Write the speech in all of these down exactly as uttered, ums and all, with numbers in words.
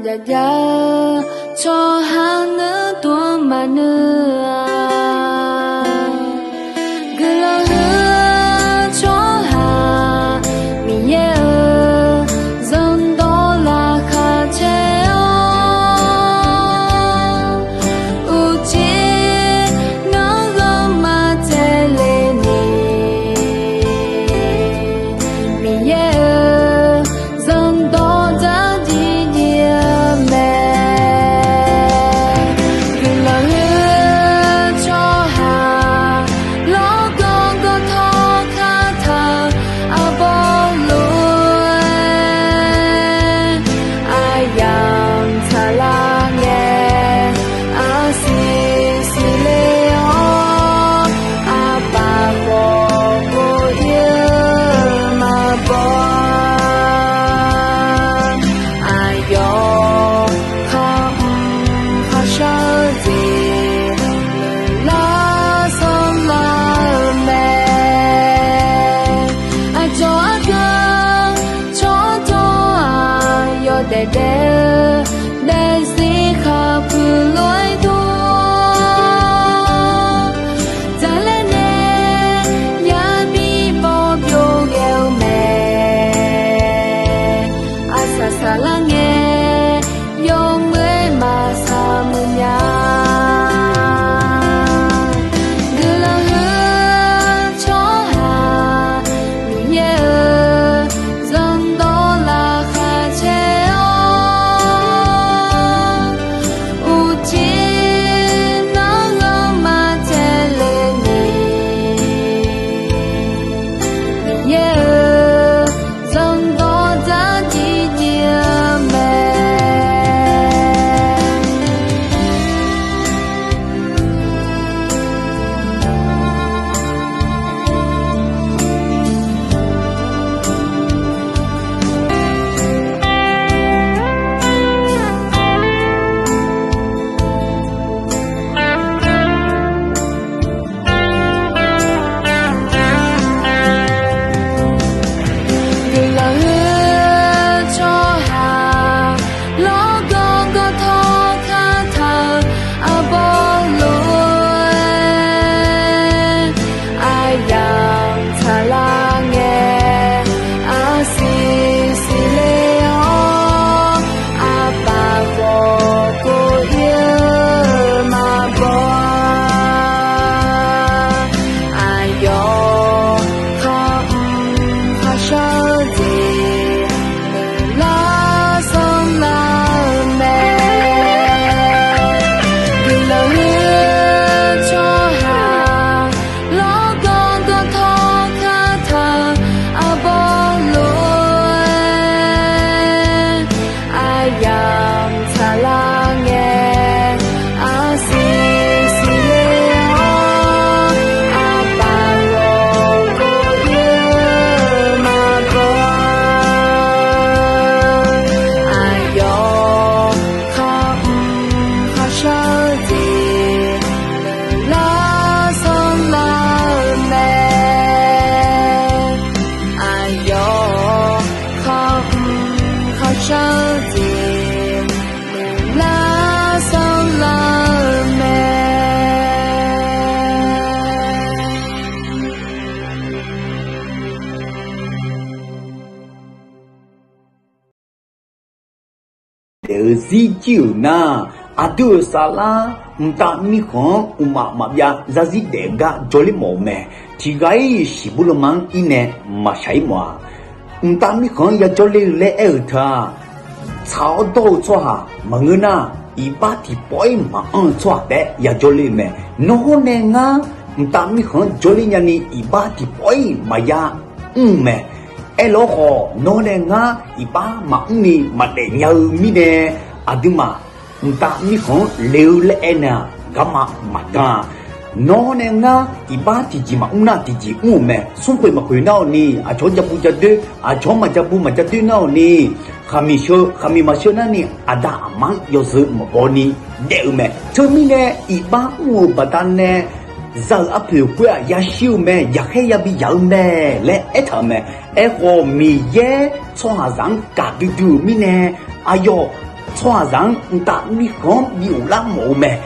Jaqjav-eu tsawrhaq nuir dov maqnuir-a, guiqlanq huiq-eu tsawrhaq Miqyaer-euq zanrdawq laqkhaq caer-awr, uqcif nanrghanr maqtsaevle ni, Miqyaer-euq zanrdawq dzardziv dziv-eu mae. Guiqlanq huiq-eu tsawrhaq lawrganr gawrtawr kataq-eu arbawr lof-aer, aqyamq tsaqlar ngae, arsiq siqle-awr, aqpaf khawf kov-ir-eu maqbaw-a. Aqyawf khar mr kharshar-eu jeq, lar sanrlar-eu mae. Aqcawq argeu tsawrdawq-aq, yawdaef daef-eu daefzir khaqpuiq lof-aer dur, dzaqlaer nae yabi bawr byov ghae-eu mae. Arsaq saqlar ngae, yawmuiq-aer maqsaq muiq nya. Guiqlanq huiq-eu tsawrhaq Miqyaer-euq zanrdawq laqkhaq caer-awr, uqcif-anr ghanrma tsaevle ni, Miqyaer-euq zanrdawq dzardziv dziv-eu mae. Guiqlanq huiq-eu tsawrhaq lawrganr gawrtawr kataq-eu arbawr lof-aer, aqyamq tsaqlar ngae, arsiq siqle-awr, aqpaf khawf kov-ir-eu maqbaw-a. Aqyawf khar mr kharshar-eu jeq, lar sanrlar-eu mae. Guiqlanq huiq-eu tsawrhaq lawrganr gawrtawr kataq-eu arbawr lof-aer, aqyamq tsaqlar ngae, arsiq siqle-awr, aqpaf khawf kov-ir-eu maqbaw-a. Aqyawf khar mr kharshar-eu jeq, lar sanrlar-eu mae. Aqyawf khar mr kharshar-eu jeq, lar sanrlar-eu mae. Daef-eu zir jir-euq nar, aqdui-euq saflar mqtav mirkhanq-anr mqmaq maqbyav zarzir daef-eu gar jawrler mawf-eu mae. Tiqghaq-ir shiqbur lanma-anr ir nae maqshaq-ir mawf-a. Mqtav mirkhanq-anr yajawr ler-eu laer aer-euq teu-aq, tsaq-awr dawr-eu tsawrhaq maqngeur nar, iqbax tiqpawf-ir maqanr-eu tsawrhaq taef-aer yajawr ler-eu mae. Nawr nae ngar mqtav mirkhanq-anr jawrler nyani iqbax tiqpawf-ir maqya mr-eu mae. Aerlawr khawf, nawr nae ngar iqbax maqmr ni maqdaef nya-eu mirnae, aqduimaf mqtav mirkhanq-anr le-eu laer aer nae-aq, garma maqdan-a. Nawr nae ngar iqbax tiqjeq maqmr nar tiqjeq mr-euq mae. Smrkhoeq maqkhoeq nar-awq ni, aqcawq-anr jabu jadoer, aqcawq-anr maqjabu maqjadoer nar-awq ni, khaqmiq sheu khaqmiq maqsheu nar ni, aqda aqma-anr yawzeu maqbaw ni daef-eu mae. Teumirnae iqbax mr-euq baqdanae za-euq arpoeq khoer-aq yashir-eu mae, yaqkhaer yabi yaq-eu mae laer aertaq-euq mae. Aerkhawf, Miqyaer tsawrhaqzaq-anr gaqdui dui-euq mirnae, aqyawf tsawrhaqzaq-anr mqtav mirkhanq-anr bi ghoflar mawf-eu mae.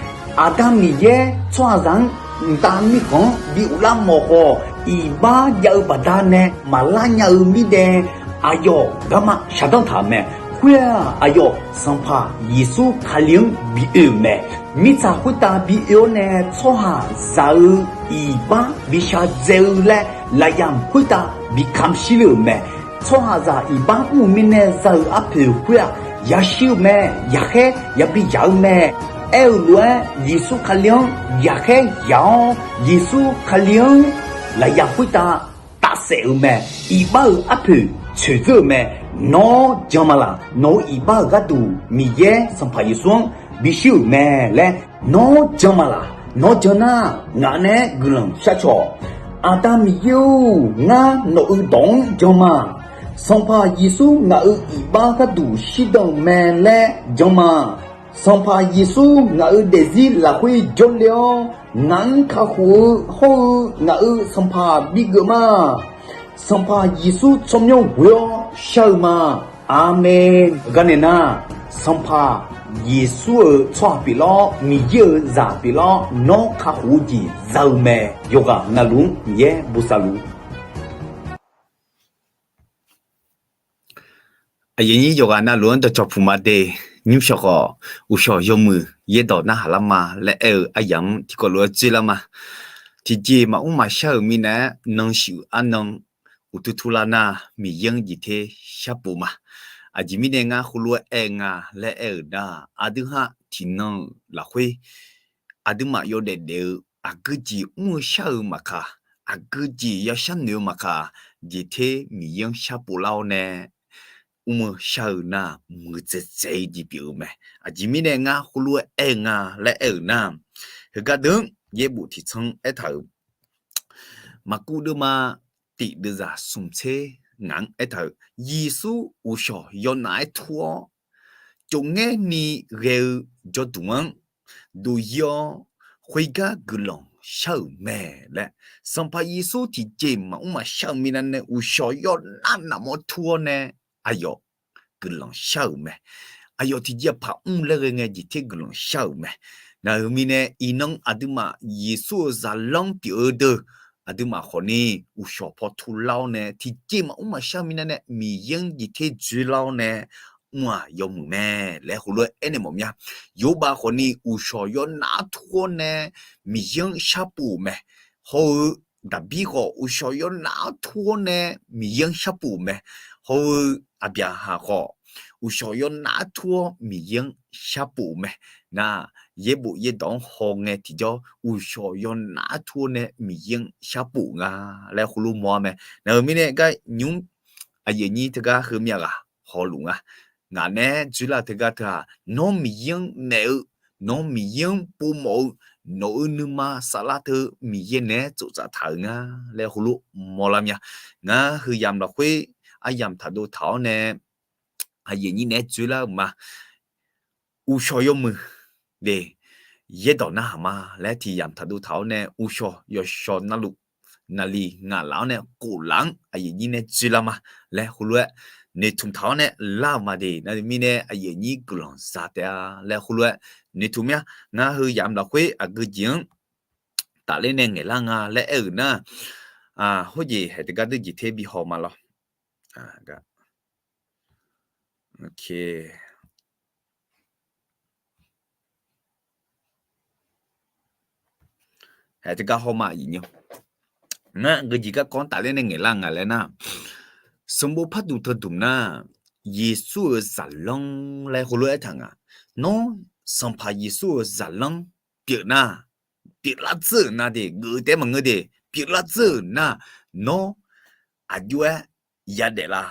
Aqda Miqyaer tsawrhaqzaq-anr mqtav mirkhanq-anr bi ghoflar mawf khawf, iqbax jav-eu baqdanae maqlar nya-eu mirnae, aqyawf garma shaqdanr taq-euq mae. Khoer-aq, aqyawf Sanqpaq Yeqsur Kali-anr bi oe-euq mae. Mirtsaq khoertav bi oe-awr nae tsawrhaqzaq-euq iqbax bi shadzae-eu laer lafyamq khoertav bi kamq shir le-euq mae. Tsawrhaqzaq iqbax mr-eu mirnae za-euq arpoeq khoer-aq, yashir-eu mae. Yaqkhaer yabi yaq-eu mae. Aer-eu lof-aer, Yeqsur Kali-anr yaqkhaer yaq-awr, Yeqsur Kali-anr lafyamq khoertav tafsaef-euq mae. Iqbax-euq arpoeq tsoeqdzeur-euq mae. Nawr jan ma laq? Nawq-euq iqbax-euq gharduq Miqyaer Sanqpaq Yeqsur-anr bishir-euq mae laer nawr jan ma laq? Nawr jan nar, ngaq naeq-aer guiqlanq sharcaw-awq. Aqda Miqyaer-or, ngar nawq-euq dawq-anr jan ma. Sanqpaq Yeqsur ngaq-euq iqbax gharduq shirdan-euq mae laer jan ma. Sanqpaq Yeqsur ngaq-euq daefzir lafkhoer jawrle-awr, ngaq-anr kakhof-eu hawr-eu ngaq-euq Sanqpaq bigeuf ma. Sanqpaq Yeqsur tsawrmyanr ghoe-awr shar-eu ma. Aqmeq. Garnaeq nar, Sanqpaq Yeqsur-euq tsawrhaq pyeuflar-awr, Miqyaer-euq zaq pyeuflar-awr, nawr kakhof-eu jeq za-eu mae. Yawqghaq navluf-anr Miqyaer bosav luf. Aqyuif aqnyir yawqghaq navluf-anr dawqcawq puq ma de. Nymr shawq khawf, uqshawq yawmuiq yaerdawq narhaq lar ma laer aer-eu aryamq-anr tiqkawv lof-aer dzoerlar ma. Tiqjeq maqmr maqshar-euq minav-aer nan shuif arnan uqtur turlar nar, Miqyaer-anr jeq ter sharpov ma. Aqjeq mirnae ngar heulof-aer aer nga laer aer-euq nar, aqdui ha tiqnan-euq lafkhoer aqduimaf yawdaef daef-eu aqgeu jeq mr-eu shar-eu maqkaq, aqgeu jeq yashar noeq-eu maqkaq, jeq ter Miqyaer-anr sharpov lar-awr nae mr-eu shar-eu nar, muiqdzaeq dzaeq-eu jeq pyeuf-eu mae. Aqjeq mirnae ngar heulof-aer aer nga laer aer-euq nar, heugar deuq-anr yaerbof tiqtsanr aertaq-euq, Maqkuv deuvma tiq deuvzaq smq tser ngaq-anr aertaq-euq, Yeqsur uqshawq yawnaf-aer tur-awr, cofngaer ni ghae-eu jawrduq-anr duqyir-awr, khoergar guiqlanq shar-euq mae laer, Sanqpaq Yeqsur tiqjeq maqmr maqshar-euq minav nae uqshawq yawnaf nafmawr tur-awr nae aqyawf guiqlanq shar-euq mae. Aqyawf tiqjeq paq mr laer ghae ngae jeq ter guiqlanq shar-euq mae. Naq-euq mirnae iqnan aqduimaf Yeqsur-euq zaqlanr pyeuf-eu deuq, aqduimaf khawfni uqshawq paw turlar-awr nae tiqjeq maqmr maqshar minav nae Miqyaer-anr jeq ter dzoerlar-awr nae mr-aq yawmuiq mae laer heulof-aer aernaeq mawf mya. Yawbav khawfni uqshawq yawnaf-anr tur-awr nae Miqyaer-anr sharpov-euq mae. Hawr-eu Daqbir khawf uqshawq yawnaf-anr tur-awr nae Miqyaer-anr sharpov-euq mae. Hawr-eu Aqbyaqhaq khawf uqshawq yawnaf-anr tur-awr Miqyaer-anr sharpov-euq mae. Nar, yaerbof yaerdawq-anr hawngae tiqjawr uqshawq yawnaf-anr tur-awr nae Miqyaer-anr sharpov nga laer heulof mawr-a mae. Naq-euq mirnae gar nymr aqyuif aqnyir teugar heumyav ghaq hawluf nga. Ngaq nae dzoerlar-eu teugar teu-aq, nawr Miqyaer-anr maef-eu, nawr Miqyaer-anr povmawf-eu, nawq-euq nuima saflar teu Miqyaer naeq-aer tsoftsaf taq-euq nga laer heulof mawrlar mya. Ngar heuyamq lafkhoer aryamq taqdov taq-awr nae aqyuif aqnyir naeq-aer dzoerlar-euq ma. Uqshawq yawmuiq de, yaerdawq narhaq ma laer tiq yamq taqdov taq-awr nae uqshawq yawshawq navluf naqli ngaq laf-awr nae khof laf-anr aqyuif aqnyir nae dzoerlar ma laer heulof-aer noeqtmq taq-awr nae lar-euq ma de. Navluf mirnae aqyuif aqnyir guiqlanq za taef-a laer heulof-aer noeqtmq mya. Ngar heuyamq lafkhoer aqgeu jeq-anr tafler nae ngaeqlar nga laer aer-euq nar, khoerjeq haeq teugar deuq jeq ter bi haw ma lawr. Haeq teugar hawr ma aqyuif aqnyir. Ngar geujeq garkawv-anr tafler nae ngaeqlar nga laer nar, sanqbof par duq teu dmq nar, Yeqsur-euq zaqlanr laer heulof-aer taq nga. Nawr Sanqpaq Yeqsur-euq zaqlanr pyeuf nar, pyeuflar dzeur-euq nar de, geuf taef maqngeur de, pyeuflar dzeur-euq nar, nawr aqjox-aer yadaef la?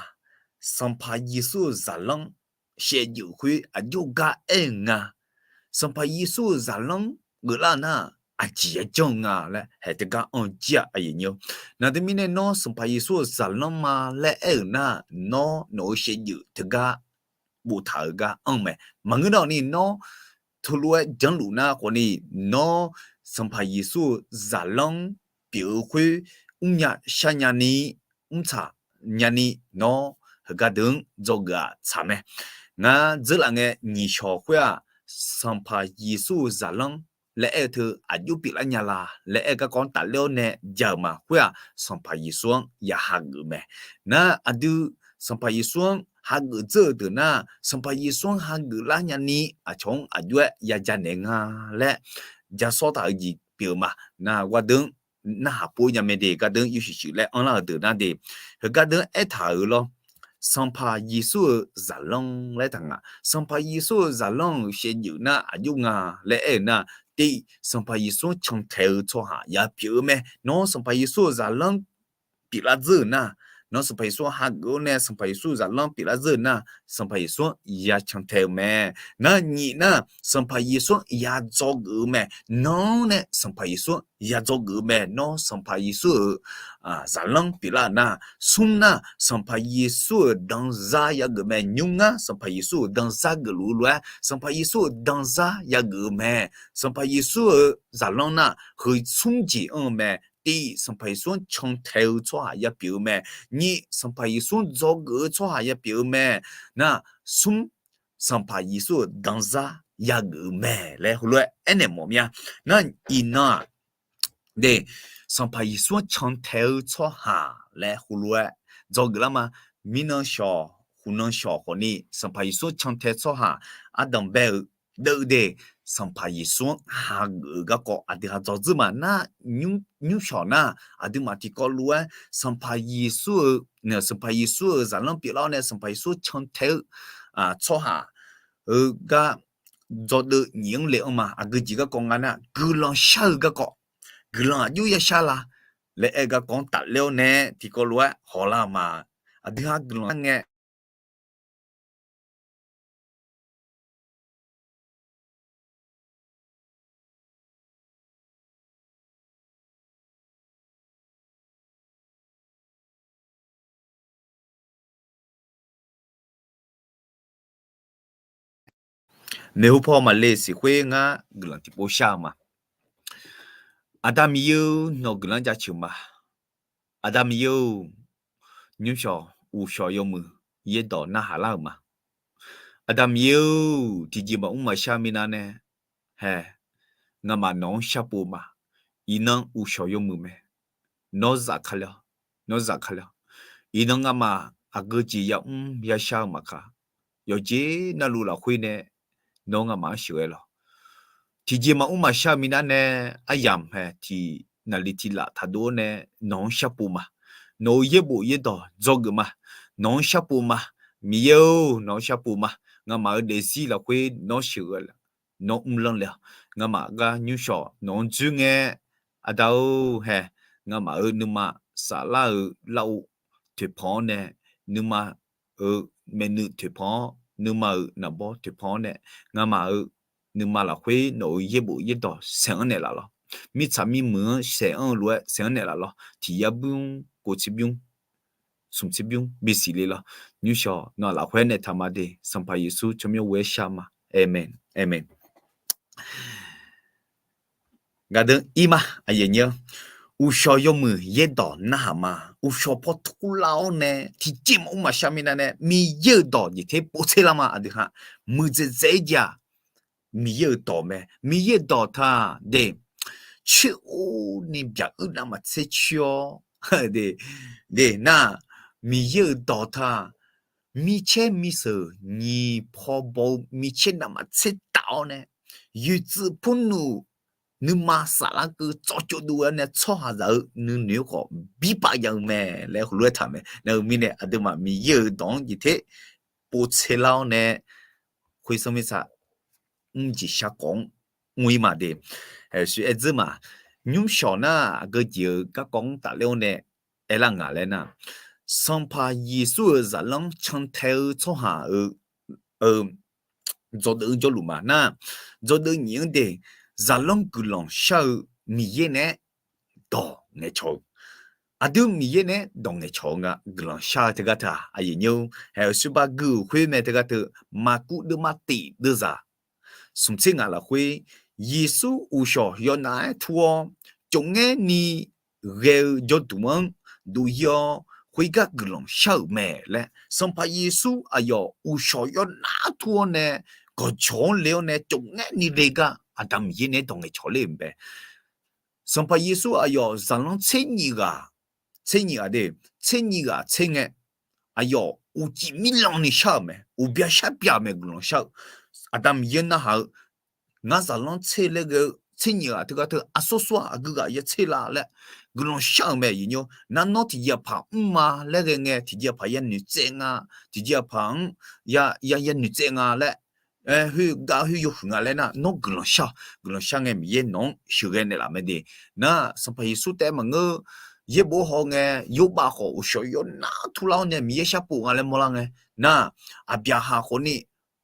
Sanqpaq Yeqsur-euq zaqlanr shaevdzeuf khoer aqjox gar aer-eu nga. Sanqpaq Yeqsur-euq zaqlanr geuflar nar, aqjeq yajanr-eu nga laer haeq teugar anr jir-aq aqyuif aqnyir. Naqdui mirnae nawr Sanqpaq Yeqsur-euq zaqlanr ma laer aer-euq nar, nawr nawq-euq shaevdzeuf teugar boftaq-euq gar anr mae. Maqngeur nar ni nawr teulof-aer janrluf nar khawfni, nawr Sanqpaq Yeqsur-euq zaqlanr pyeuf-eu khoer mrnya sharnya ni, mrtsaq nyani nawr heugar deuq-anr dzawgeuf-aq tsaq mae. Ngar dzeurlaf ngae nyiq shawq khoer-aq, Sanqpaq Yeqsur-euq zaqlanr laer aer-eu teu aqjox pyeuflar nya la laer aer-eu garkawv-anr tafler-awr nae ja-euq ma. Khoer-aq, Sanqpaq Yeqsur-anr ya hageuf-eu mae. Nar aqdui Sanqpaq Yeqsur-anr hageuf dzeur-euq deuq nar, Sanqpaq Yeqsur-anr hageuf lar nyani aqcawq-anr aqjox-aer ya janaeq nga laer ja sawr taq-eu jeq pyeuf-eu ma. Nar gardeuv-anr narhaq pov nya mae de, gardeuv-anr yawshuif shuif laer anrlar-euq deuq nar de, heugar deuq-anr aertaq-euq lawr. Sanqpaq Yeqsur-euq zaqlanr laer taq nga. Sanqpaq Yeqsur-euq zaqlanr-euq shaevdzeuf nar aqjox nga laer aer-euq nar, tiq, Sanqpaq Yeqsur-anr cantae-eu tsawrhaq ya pyeuf-eu mae. Nawr Sanqpaq Yeqsur-euq zaqlanr pyeuflar dzeur-euq nar, nawr Sanqpaq Yeqsur-anr hageuf-awr nae Sanqpaq Yeqsur-euq zaqlanr pyeuflar dzeur-euq nar, Sanqpaq Yeqsur-anr ya cantae-eu mae. Nar nyif nar, Sanqpaq Yeqsur-anr ya dzawgeuf-eu mae. Nawr nae Sanqpaq Yeqsur-anr ya dzawgeuf-eu mae. Nawr Sanqpaq Yeqsur-euq zaqlanr pyeuflar-euq nar, smr nar, Sanqpaq Yeqsur-euq danzar yageuf mae. Nymr ngar, Sanqpaq Yeqsur-euq danzar geufluf-eu lof-aer, Sanqpaq Yeqsur-euq danzar yageuf-eu mae. Sanqpaq Yeqsur-euq zaqlanr nar, heu smr jeq anr-eu mae. Tiq, Sanqpaq Yeqsur-anr cantae-eu tsawrhaq ya pyeuf-eu mae. Nyif, Sanqpaq Yeqsur-anr dzawgeuf-eu tsawrhaq ya pyeuf-eu mae. Nar, smr, Sanqpaq Yeqsur-euq danzar yageuf-eu mae laer heulof-aer aernaeq mawf mya. Nar iqnan-aq, de, Sanqpaq Yeqsur-anr cantae-eu tsawrhaq laer heulof-aer dzawgeuf lar ma. Mirnan shawq, huqnan shawq khawfni Sanqpaq Yeqsur-anr cantae tsawrhaq ardanq bae-eu deuv de, Sanqpaq Yeqsur-anr hageuf-eu garkawv aqdui ha dzawdzeur ma. Nar, nymr shawq nar, aqduimaf tiqkawv lof-aer Sanqpaq Yeqsur-eu, Sanqpaq Yeqsur-euq zaqlanr pyeuflar-awr nae Sanqpaq Yeqsur cantae-eu tsawrhaq-eu gar dzawgeuf nyif-anr le-anr ma. Aqgeu jeq garkawv nga nar, guiqlanq shar-eu garkawv, guiqlanq aqjox ya shar la laer aer-eu garkawv-anr tafler-awr nae tiqkawv lof-aer hawlar-eu ma. Aqdui ha guiqlanq shar ngae Maeqhu paw maqle siq khoer ngar guiqlanq tiqpov shar-eu ma. Aqda Miqyaer-or, nawq guiqlanq jaceuq ma. Aqda Miqyaer-or, nymrshawq uqshawq yawmuiq yaerdawq narhaq lar-euq ma. Aqda Miqyaer-or, tiqjeq maqmr maqshar minav nae, hae, ngamaf nawq-anr sharpov ma. Iqnan uqshawq yawmuiq mae. Nawr zafkale-awq, nawr zafkale-awq. Iqnan ngamaf aqgeu jeq yamr yashar-eu maqkaq, yawqjeq navluf lafkhoer nae nawr ngamaf-anr sheuqghae lawq. Tiqjeq maqmr maqshar minav nae, aryamq hae tiq naqli tiq laf taqdov-awr nae nawq-anr sharpov ma. Nawq-euq yaerbof yaerdawq dzawgeuf ma. Nawq-anr sharpov ma. Miqyaer-or, nawq-anr sharpov ma. Ngamaf-euq daefzir lafkhoer nawr sheuqghae, nawr mrlanr le-awq. Ngamaf gar nymrshawq nawq-anr dzoer ngae, Aqda-or, hae, ngamaf-euq nuima saflar-euq larghov toeqpanq-awr nae, nuima-euq maeqnuiv toeqpanq-awr, nuima-euq naqbawr toeqpanq-awr nae, ngamaf-euq nuima lafkhoer nawq-euq yaerbof yaerdawq saeq-anr naeqlaf lawq. Mirtsaq mirmuiq-anr saeq-anr-eu lof-aer saeq-anr naeqlaf lawq. Tiq yar bymr, kof tser bymr, smq tser bymr bisiq le lawq. Nymrshawq nawq-aq lafkhoer nae taqma de. Sanqpaq Yeqsur tsawrmyanr ghoe-aer shar ma. Aqmeq, aqmeq. Gaqdeuq ir ma, aqyuif aqnyir-anr, uqshawq yawmuiq yaerdawq narhaq ma. Uqshawq paw turlar-awr nae tiqjeq maqmr maqshar minav nae Miqyaer-euq dawq jeq ter povtser lar ma. Aqdui ha muiqdzaeq dzaeq-ir jeq-aq, Miqyaer-euq dawq mae. Miqyaer-euq dawq taq de, coer-or ni byaq uir navmaqtser coer-awr de, de nar, Miqyaer-euq dawq taq micaer miseuq nyiq paw baw-eu micaer navmaqtser taf-awr nae, yuiqtsuif purnluf nuima saflar keuv tsawvcov dov-aer nae tsawrhaqzaq-eu nuinoeq-anr khawf birpav ya-eu mae laer heulof-aer taq mae. Nar-eu mirnae aqduimaf Miqyaer-euq dawq-anr jeq ter povtser lar-awr nae, khoersanr mirtsaq mr jeq shar khawf-anr mr-ir ma de. Haeqsur aer dzeur ma. Nymrshawq nar aqgeu jeq-euq garkawv-anr tafler-awr nae aerlar ngaq laer nar, Sanqpaq Yeqsur-euq zaqlanr cantae-eu tsawrhaq-eu eu, dzawgeuf-anr jawrluf ma nar, dzawgeuf nyif-anr de, zaqlanr guiqlanq shar-eu Miqyaer naeq-aer dawq ngaeqcawq-eu, aqdui Miqyaer naeq-aer dawq ngaeqcawq-eu nga. Guiqlanq shar-eu teugar teu-aq, aqyuif aqnyir-or, haeq-eu sirbar gui-euq khoer mae teugar teu, Maqkuv deuvma tiq deuvzaq smq tser ngaq lafkhoer, Yeqsur uqshawq yawnav-aer tur-awr, cofngaer ni ghae-eu jawrduq-anr duq-ir-awr, khoergar guiqlanq shar-euq mae laer, Sanqpaq Yeqsur aqyawf uqshawq yawnar tur-awr nae, gawqjawq-anr le-awr nae tsofngaer ni le gar Aqda Miqyaer naeq-aer dawq ngaeqcawq ler-euq mae. Sanqpaq Yeqsur aqyawf zaqlanr tser nyiq ghaq, tser nyiq ghaq de, tser nyiq ghaq tser ngae, aqyawf uqcif mirlanni shar-euq mae, uqbya shar bya-euq mae guiqlanq shar-eu. Aqda Miqyaer narhaq-eu, ngar zaqlanr tser laer ghae-eu tser nyiq ghaq teugar teu aqsur sur-aq aqgeu ghaq ya tser la laer guiqlanq shar-euq mae aqyuif nymr. Nar nawr tiqjeq aqpaq mr ma laer ghae ngae, tiqjeq aqpaq ya noeqtsaev nga, tiqjeq aqpaq-anr ya, ya, ya noeqtsaev nga laer, aer, khoergar khoer yawhuiq nga laer nar, nawr guiqlanq shar-awq. Guiqlanq shar ngae Miqyaer nawq-anr sheuqghae naeqlaf mae de. Nar Sanqpaq Yeqsur taef-aer maqngeur, yaerbof haw ngae, Yorbav khawf uqshawq yawnar turlar-awr nae Miqyaer sharpov nga laer mawrlar ngae, nar Aqbyaqhaq khawfni,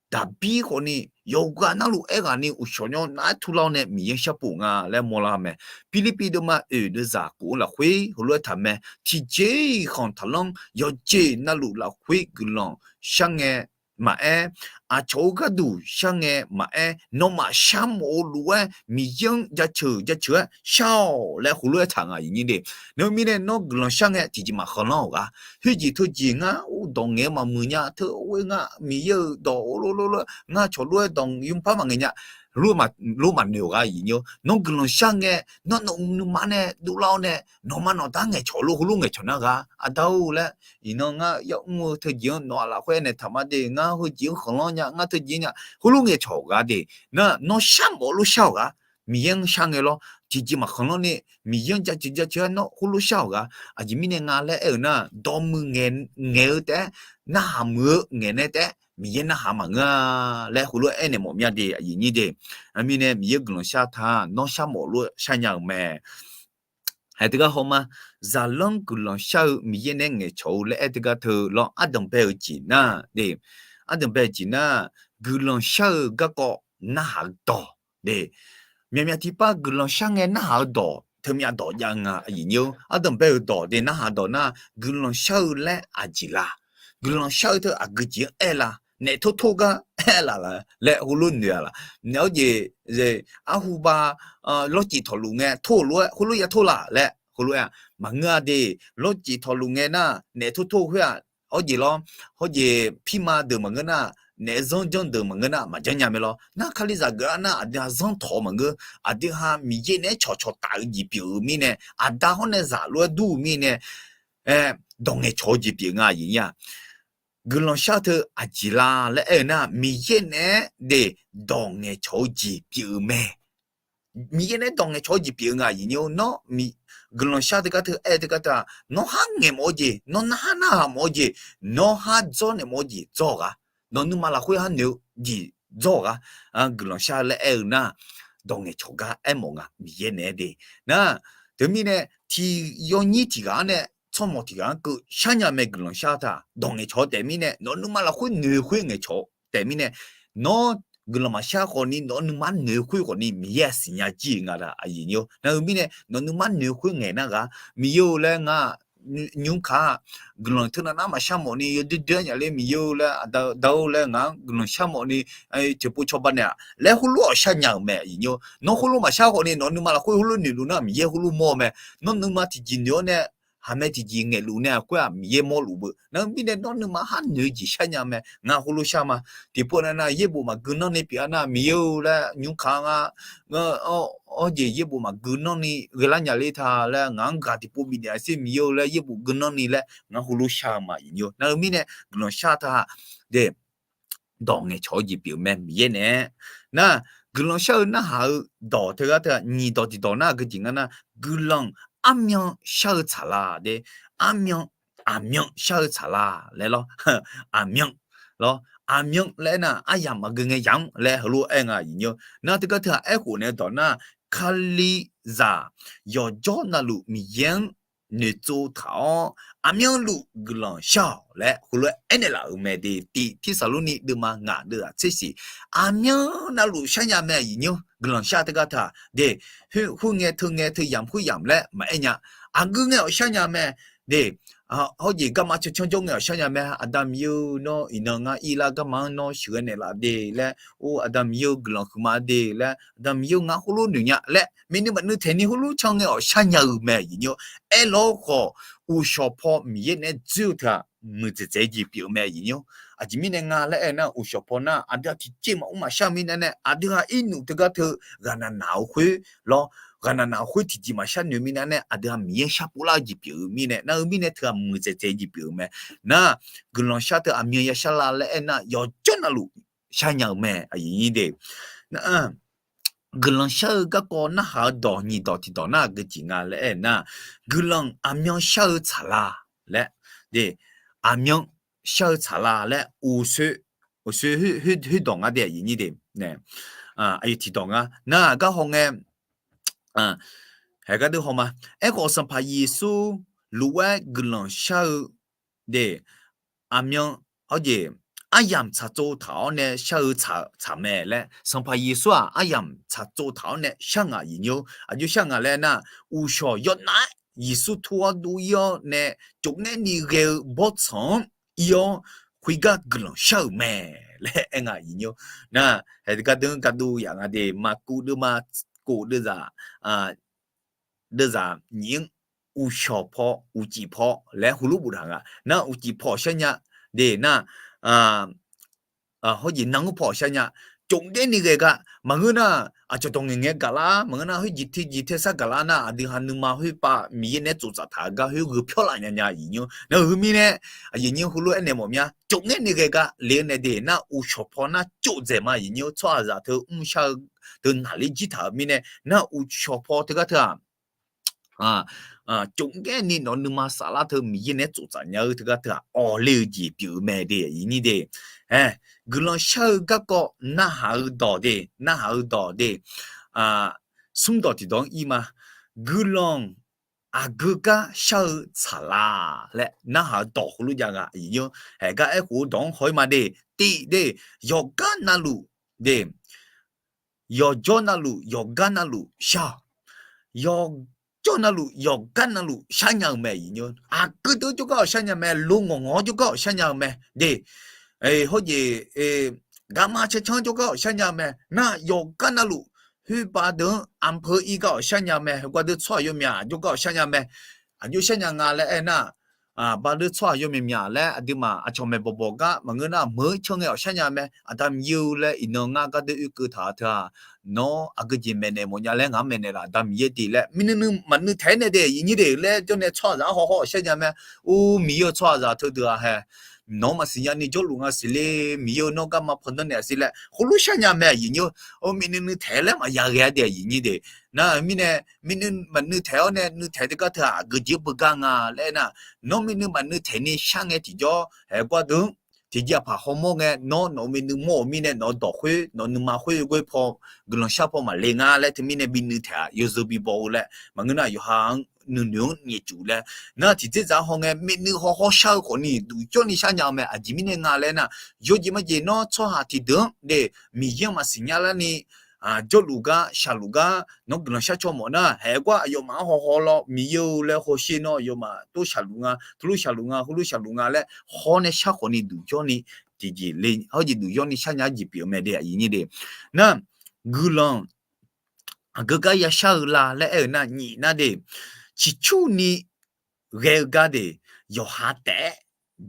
Daqbir khawfni, yawqghaq narluf aerghaqni uqshawq yawnar-aer turlar-awr nae Miqyaer sharpov nga laer mawrlar mae. Pirlirpiv deuvma oeq deuvzaq khof-eu lafkhoer heulof-aer taq mae. Tiqjeq-iq khanq taqlanr yawqjeq navluf lafkhoer guiqlanq shar ngae maqaer, aqcawq-eu gharduq shar ngae maqaer, nawmaf sharmawf-eu lof-aer Miqyaer-anr jaceuq jaceuq-aer shar-awq laer heulof-aer taq nga aqyuif nymr de. Nar mirnae nawr guiqlanq shar ngae tiqjeq maqkhanqlanr-awq gar. Khoerjeq teujeq ngar dawq ngaeq-eu maqmuiq nya teu-aer ngar Miqyaer-euq dawq or lor lor lor ngar cawq lof-aer dawq yupar maqngaeq nya. Lof maqnoeq-awq gar aqyuif nymr. Nawr guiqlanq shar ngae, nawr nawq nuima nae dovlar-awr nae, nawqma nawqda ngaeqcawq lof heulof ngaeqcawq nar gar, Aqda-or laer, iqnan ngar yamr-eu teujeq-anr nawq-aq lafkhoer aernaeq taq ma de, ngar heujeq-anr khanqlanr nya, ngar teujeq nya, heulof ngaeqcawq-awq gar de. Nar nawr sharmawf lof shar-awq gar. Miqyaer-anr shar ngae lawr, tiqjeq maqkhanqlanr ni, Miqyaer-anr jaceuq jaceuq-aer nawr heulof shar-awq gar. Aqjeq mirnae nga laer aer-eu nar, dawqmuiq ngaeq-eu taef-aer, narhaq muiq-eu ngaeq nae taef-aer Miqyaer narhaq maqngeur-a laer heulof-aer aernaeq mawf mya de aqyuif nymr de. Nar mirnae Miqyaer guiqlanq shar taq nawr sharmawf lof shar nya-euq mae. Haeq teugar haw ma, zaqlanr guiqlanq shar-eu Miqyaer naeq-aer ngaeqcawq-eu laer aer teugar teu lawr, ardanq bae-eu jeq nar de, ardanq bae-eu jeq nar, guiqlanq shar-eu garkawv narhaq-eu dawq de. Myaqmyaq tiqpav guiqlanq shar ngae narhaq-eu dawq teumyav dawq jav nga aqyuif nymr. Ardanq bae-eu dawq de narhaq dawq nar, guiqlanq shar-eu laer aqjeq la? Guiqlanq shar-eu teu aqgeu jeq-anr aer la? Naef tortor gar aer laf la laer heulof noeq-a laf? Naef hawjeq, arhu ba, lawrcif tawqluf ngae tor-euq lof-aer heulof ya tor laf laer heulof-aer-a? Maqngeur-a de. Lawrcif tawqluf ngae nar naef tortor khoer-aq, hawjeq lawr, hawjeq pirma deuq maqngeur nar, naef zanr janr deuq maqngeur nar maqjanr nya mae lawr. Nar Kalizaq geuf-a nar aqdui ha zanr tawq maqngeur, aqdui ha Miqyaer naeq-aer cawqcawq taf-eu jeq pyeuf-eu mirnae, aqda hawr nae zaq lof-aer dur-eu mirnae, dawq ngaeqcawq-eu jeq pyeuf nga aqyuif nymr-a. Guiqlanq shar teu aqjeq la laer aer-eu nar, Miqyaer naeq-aer de dawq ngaeqcawq-eu jeq pyeuf-eu mae. Miqyaer naeq-aer dawq ngaeqcawq-eu jeq pyeuf-eu nga aqyuif nymr-or. Nawr guiqlanq shar teugar teu aer teugar teu-aq, nawr har ngaeq mawf-eu jeq, nawr narhaq narhaq mawf-eu jeq, nawr har dzawrnaeq mawf-eu jeq dzawr-awq gar. Nawq nuima lafkhoer har noeq-eu jeq dzawr-awq gar. Guiqlanq shar laer aer-eu nar, dawq ngaeqcawq gar aermawf nga Miqyaer naeq-aer de. Nar, teumirnae tiq yawnyir tiq ghaq-anr nae tsawrmawq tiq ghaq-anr keuv sharnya mae guiqlanq shar taq dawq ngaeqcawq taef mirnae, nawq nuima lafkhoer noeq khoer ngaeqcawq taef mirnae, nawr guiqlanq maqshar khawfni nawq nuima noeq khoer khawfni Miqyaer-aq siqnya jir-eu nga laq aqyuif nymr-or. Nar-eu mirnae nawq nuima noeq khoer ngaeq nar ghaq, Miqyaer-or laer ngar nymr kaq-a, guiqlanq teunav nar maqshar mawfni yawdoer doer-aer nya ler Miqyaer-or laer, aqda-or laer ngaq-anr guiqlanq shar mawfni, tiqpov cawba naeq-aq laer heulof-awq sharnya-euq mae aqyuif nymr-or. Nawr heulof maqshar khawfni nawq nuima lafkhoer heulof noeqluf nar Miqyaer heulof mawr-eu mae. Nawr nuima tiqjeq noeq-awr nae haqmae tiqjeq ngaeqluf nae khoer-aq Miqyaer mawrluf beu. Nar-eu mirnae nawr nuima har noeq jeq sharnya mae. Ngar heulof shar ma. Tiqpov nav nav yaerbof maqgui nanrni pyeuf-a nar Miqyaer-or laer nymr kaq-a ngar, hawjeq yaerbof maqgui nanrni ghaelar nya ler ta laer ngaq-anr gaq tiqpov bifnaeq-a sher Miqyaer-or laer yaerbof gui nanrni laer ngar heulof shar-eu ma aqyuif nymr-or. Nar-eu mirnae guiqlanq shar taq de dawq ngaeqcawq-eu jeq pyeuf-eu mae Miqyaer naeq-aer. Nar, guiqlanq shar-eu narhaq-eu dawq teugar teu-aq nyiq dawq tiqdawq nar aqgeu jeq ngar nar, guiqlanq armyan shar-eu tsaq la de, armyan, aqmyan shar-eu tsaq la laer lawr, aqmyan lawr, aqmyan laer aer nar aryamq maqgeu ngae yamq laer heulof-aer nga aqyuif nymr-or. Nar teugar teu-aq aerkhof naeq-eu dawq nar, Kalizaq yawqjawr navluf Miqyaer-anr noeqtsov taq-awr aqmyanluf guiqlanq shar-awq laer heulof-aer aernaeq laf-euq mae de. Tiq Tirsaqlorni deuvma ngaq deuvzaq tser shiq, aqmyan navluf sharnya mae aqyuif nymr-or. Guiqlanq shar teugar teu-aq de, khoerngae teungae teuyamq khoeryamq laer maqaer nya. Aqgeu ngae-awq sharnya mae. de, hawjeq garma cancanr jawr ngae-awq sharnya mae. Aqda Miqyaer-eu, nawr iqnan ngar ir lar garma-anr nawr sheuqghae naeqlaf de laer, or Aqda Miqyaer-eu guiqlanq huiqma de laer, Aqda Miqyaer-eu ngar khoerlof noeq nya laer, myavnuiv maqnuiv taeq ni heulof can ngae-awq sharnya-eu mae aqyuif nyir-or. Aerlawr khawf, uqshawq paw Miqyaer naeq-aer dzoer-eu teu-aq, muiqdzaeq dzaeq-eu jeq pyeuf-eu mae aqyuif nyir-or. Aqjeq mirnae nga laer aer nar, uqshawq paw nar aqdui-aq tiqjeq maqmr maqshar-eu mirnae nae, aqdui-aq irnuf teugar teu ghaqnaq naq-eu khoer lawr, ghaqnaq naq-eu khoer tiqjeq maqshar noeq mirnae nae, aqdui-aq Miqyaer-anr sharpov lar-eu jeq pyeuf-eu mirnae nar-eu mirnae teu-aq muiqdzaeq dzaeq-eu jeq pyeuf-eu mae. Nar, guiqlanq shar teu aqmyan yashar la laer aer nar, yawqjawr navluf sharnya-eu mae aqyuif nyir de. Guiqlanq shar-eu garkawv narhaq-eu dawq nyiq dawq tiqdawq nar aqgeu jeq nga laer aer nar, guiqlanq aqmyan shar-eu tsaq la laer, de, aqmyan shar-eu tsaq la laer, uqsoer, uqsoer khoerdawq nga de aqyuif nyir de. Aqyuif tiqdawq nga nar gar haw ngae, haeq gar deuq haw ma. Aerkhawf Sanqpaq Yeqsur lof-aer guiqlanq shar-eu de, aqmyan, hawjeq, aryamq tsaqtsov taq-awr nae shar-eu tsaq mae laer, Sanqpaq Yeqsur-aq aryamq tsaqtsov taq-awr nae shar ngaq aqyuif nyir-or. Aqjox shar ngaq laer nar, uqshawq yawnav-aer Yeqsur tur-awr dov ir-awr nae, cofngaer ni ghae-eu bawrtsanq-anr ir-awr, khoergar guiqlanq shar-euq mae laer aer ngaq aqyuif nyir-or. Nar, haeq gar deuq-anr gar dov yaf nga de, Maqkuv deuvma kof deuvzaq, deuvzaq nyiq-anr uqshawq paw, uqcif paw laer heulof boftaq nga. Nar uqcif paw sharnya de nar, hawjeq nanr paw sharnya, cofngaer ni ghae gar maqngeur nar, aqcawq dawq ngaeqngae gaqlar, maqngeur nar khoerjeq tiqjeq tersar gaqlar nar, aqdui ha nuima khoerpav Miqyaer naeq-aer tsoftsaf taq-eu gar khoer gheu pyawr laf nyanya aqyuif nyir-or. Nar-eu mirnae, aqyuif nyir heulof aernaeq mawf mya, cofngaer ni ghae gar le-eu nae de nar, uqshawq paw nar cofdzaeq ma aqyuif nyir-or. Tsawrhaqzaq teu mrshar-eu teu naqler jir taq-euq mirnae nar, uqshawq paw teugar teu-aq, cofngaer ni nawq-eu nuima saflar teu Miqyaer naeq-aer tsoftsaf nya-eu teugar teu-aq, awqle-eu jeq pyeuf-eu mae de aqyuif nyir de. Guiqlanq shar-eu garkawv narhaq-eu dawq de, narhaq-eu dawq de, smr dawq tiqdawq-anr ir ma. Guiqlanq aqgeu gar shar-eu tsaq la laer narhaq-eu dawq heulof jav nga aqyuif nyir-or. Haeq gar aerkhof-eu dawq-anr haw-ir ma de, tiq de, yawqgar navluf de, yawqjawr navluf yawqgar navluf shar-awq. Yawqjawr navluf yawqgar navluf sharnya-eu mae aqyuif nyir-or. Aqgeu deuq-anr jawrgar-awq sharnya mae, lo ngawq ngawq-anr jawrgar-awq sharnya-eu mae de, hawjeq, garma cancanr jawrgar-awq sharnya-eu mae. Nar yawqgar navluf khoerpav deuq-anr anpeu ir gar-awq sharnya mae. Heugar deuq tsawrhaq yawmyaq jawrgar-awq sharnya mae. Aqjox sharnya nga laer aer nar, baqdeuq tsawrhaq yawmyaq myaq laer aqduimaf aqcawq maeq bawqbawq gar maqngeur nar, meuq-anr can ngae-awq sharnya mae. Aqda Miqyaer-eu laer iqnan ngar gar deuq oekeuv taq-a teu-aq, nawr aqgeu jeq maeqnaeq mawfnya laer ngaq-anr maeqnaeq laf, Aqda Miqyaer de laer, mirnuiv nuiv maqnuiv taeq-aer nae de aqyuif nyir de laer jawr nae tsawrhaqzaq-anr hawhaw-awq sharnya mae. Or Miqyaer-eu tsawrhaqzaq teudeuq-aq hae, nawq-anr maqsiqnya ni jawrluf nga siqle, Miqyaer-eu nawr garma pandanr naeq-a siq laer heulof sharnya mae aqyuif nyir-or. Mirnuiv nuiv taeq-aer laer maqya ghae-a de aqyuif nyir de. Nar-eu mirnae, mirnuiv maqnuiv taeq-awr nae nuiv taeq teugar teu-aq aqgeu jeq-anr beugar nga laer aer nar, nawr mirnuiv maqnuiv taeq ni shar ngae tiqjawr haeq gar deuq-anr tiqjeq aqpaq hawmawr ngae, nawr nawq-eu mirnuiv mawr-euq mirnae nawq-eu dawq khoer nawq-eu nuima khoer ghoer paw guiqlanq shar paw maqle nga laer teumirnae bi nuiv taeq-aq yawzeu bi baw-eu laer maqngeur nar, yawqha-anr nuinoeq-anr nyaefcuf laer. Nar tiqdzerdzaq-anr haw ngae, mirnuiv hawhaw shar-eu khawfni duqjawr ni sharnya-eu mae. Aqjeq mirnae nga laer nar, yawjeq majeq nawr tsawrhaq tiqdeuq-anr de Miqyaer-anr maqsiqnya larni jawrluf gar shaqluf gar nawr guiqlanq shar caw mawf nar, haeq gar aqyawfmaf-anr hawhaw lawr, Miqyaer-eu laer hawsher nawr aqyawfmaf tov shaqluf nga, teulof shaqluf nga, heulof shaqluf nga laer hawr nae shar khawfni duqjawr ni tiqjeq le, hawjeq duqjawr ni sharnya-eu jeq pyeuf-eu mae de aqyuif nyir de. Nar, guiqlanq aqgeu gar yashar-eu la laer aer-eu nar, nyiq nar de, ciqcurni ghae-eu gar de yawqha taef-aer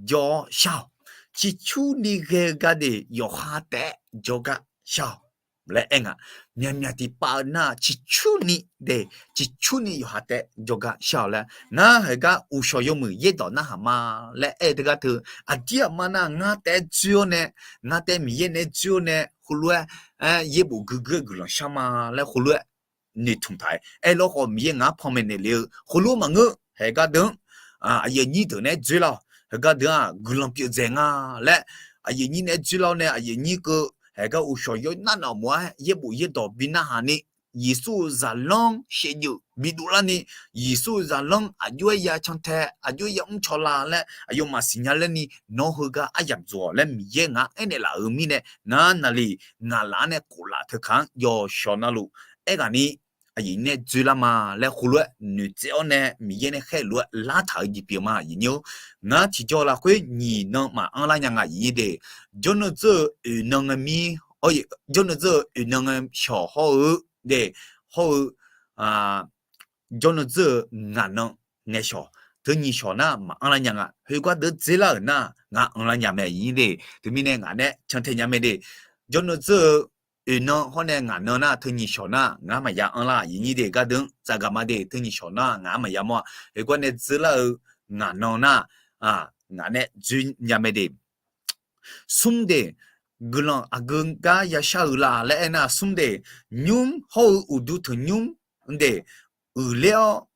jawr-awr shar-awq. Ciqcurni ghae-eu gar de yawqha taef-aer jawrgar shar-awq laer aer nga. Myaqmyaq tiqpav-eu nar ciqcurni de, ciqcurni yawqha taef-aer jawrgar shar-awq laer. Ngar haeq gar uqshawq yawmuiq yaerdawq narhaq ma laer aer-eu teugar teu, aqdir aqma nar ngar taef-aer dzoer-awr nae, ngar taef-aer Miqyaer naeq-aer dzoer-awr nae heulof-aer, aer, yaerbof guiqguir-aer guiqlanq shar ma laer heulof-aer noeqtmq taq-aer aer lawr khawf, Miqyaer ngaq-anr panmaeq naeq le-eu heulof maqngeur. Haeq gar deuq-anr aqyuif aqnyir deuq naeq-aer dzoerlar-awq. Haeq gar deuq-aq guiqlanq pyeuf dzaeq nga laer aqyuif aqnyir naeq-aer dzoerlar-awr nae, aqyuif aqnyir keuv haeq gar uqshawq yawnar navmawf-aer yaerbof yaerdawq bi narhaq ni, Yeqsur-euq zaqlanr shaevdzeuf bidov larni, Yeqsur-euq zaqlanr aqjox-aer ya cantae, aqjox-aer ya mrcaw la laer aqyawfmaf siqnya laer ni, nawr heugar aryamq dzoeq-awq laer Miqyaer ngaq-anr aernaeq laf-euq mirnae, ngar naqli ngaq laf-anr nae khof laf teu kaq-anr yawqshawq navluf aerghaq ni aqyuif nae dzoerlar ma laer heulof-aer noeqtsaev-awr nae Miqyaer nae khaerlof-aer lartaq-eu jeq pyeuf ma, aqyuif nyir-or. Ngar tiqjawr lafkhoer nyiq nan maqanr lar nya nga, aqyuif nyir de. Jawrnan dzeur-eu oeq nan ngae mir, jawrnan dzeur-eu oeq nan ngae shawq hawr-eu de, hawr-eu jawrnan dzeur-eu ngaq nan ngae shawq, teu nyiq shawq nar maqanr lar nya nga. Khoergar deuq dzoerlar-euq nar ngar anrlar nya mae, aqyuif nyir de. Teumirnae ngaq nae cantae nya mae de. Jawrnan dzeur-eu oeq nan hawr nae ngaq nan nar teu nyiq shawq nar ngar maqya anrlar, aqyuif nyir de. Gardeuq-anr tsafgaq ma de, teu nyiq shawq nar ngaq maqya mawr-a. Khoergar nae dzoerlar-eu ngaq nan nar ngaq nae dzoer nya mae de. Smr de, guiqlanq aqgeu gar yashar-eu la laer aernar, smr de, nymr hawr-eu uqduq tanqnymr de, uiqler-awr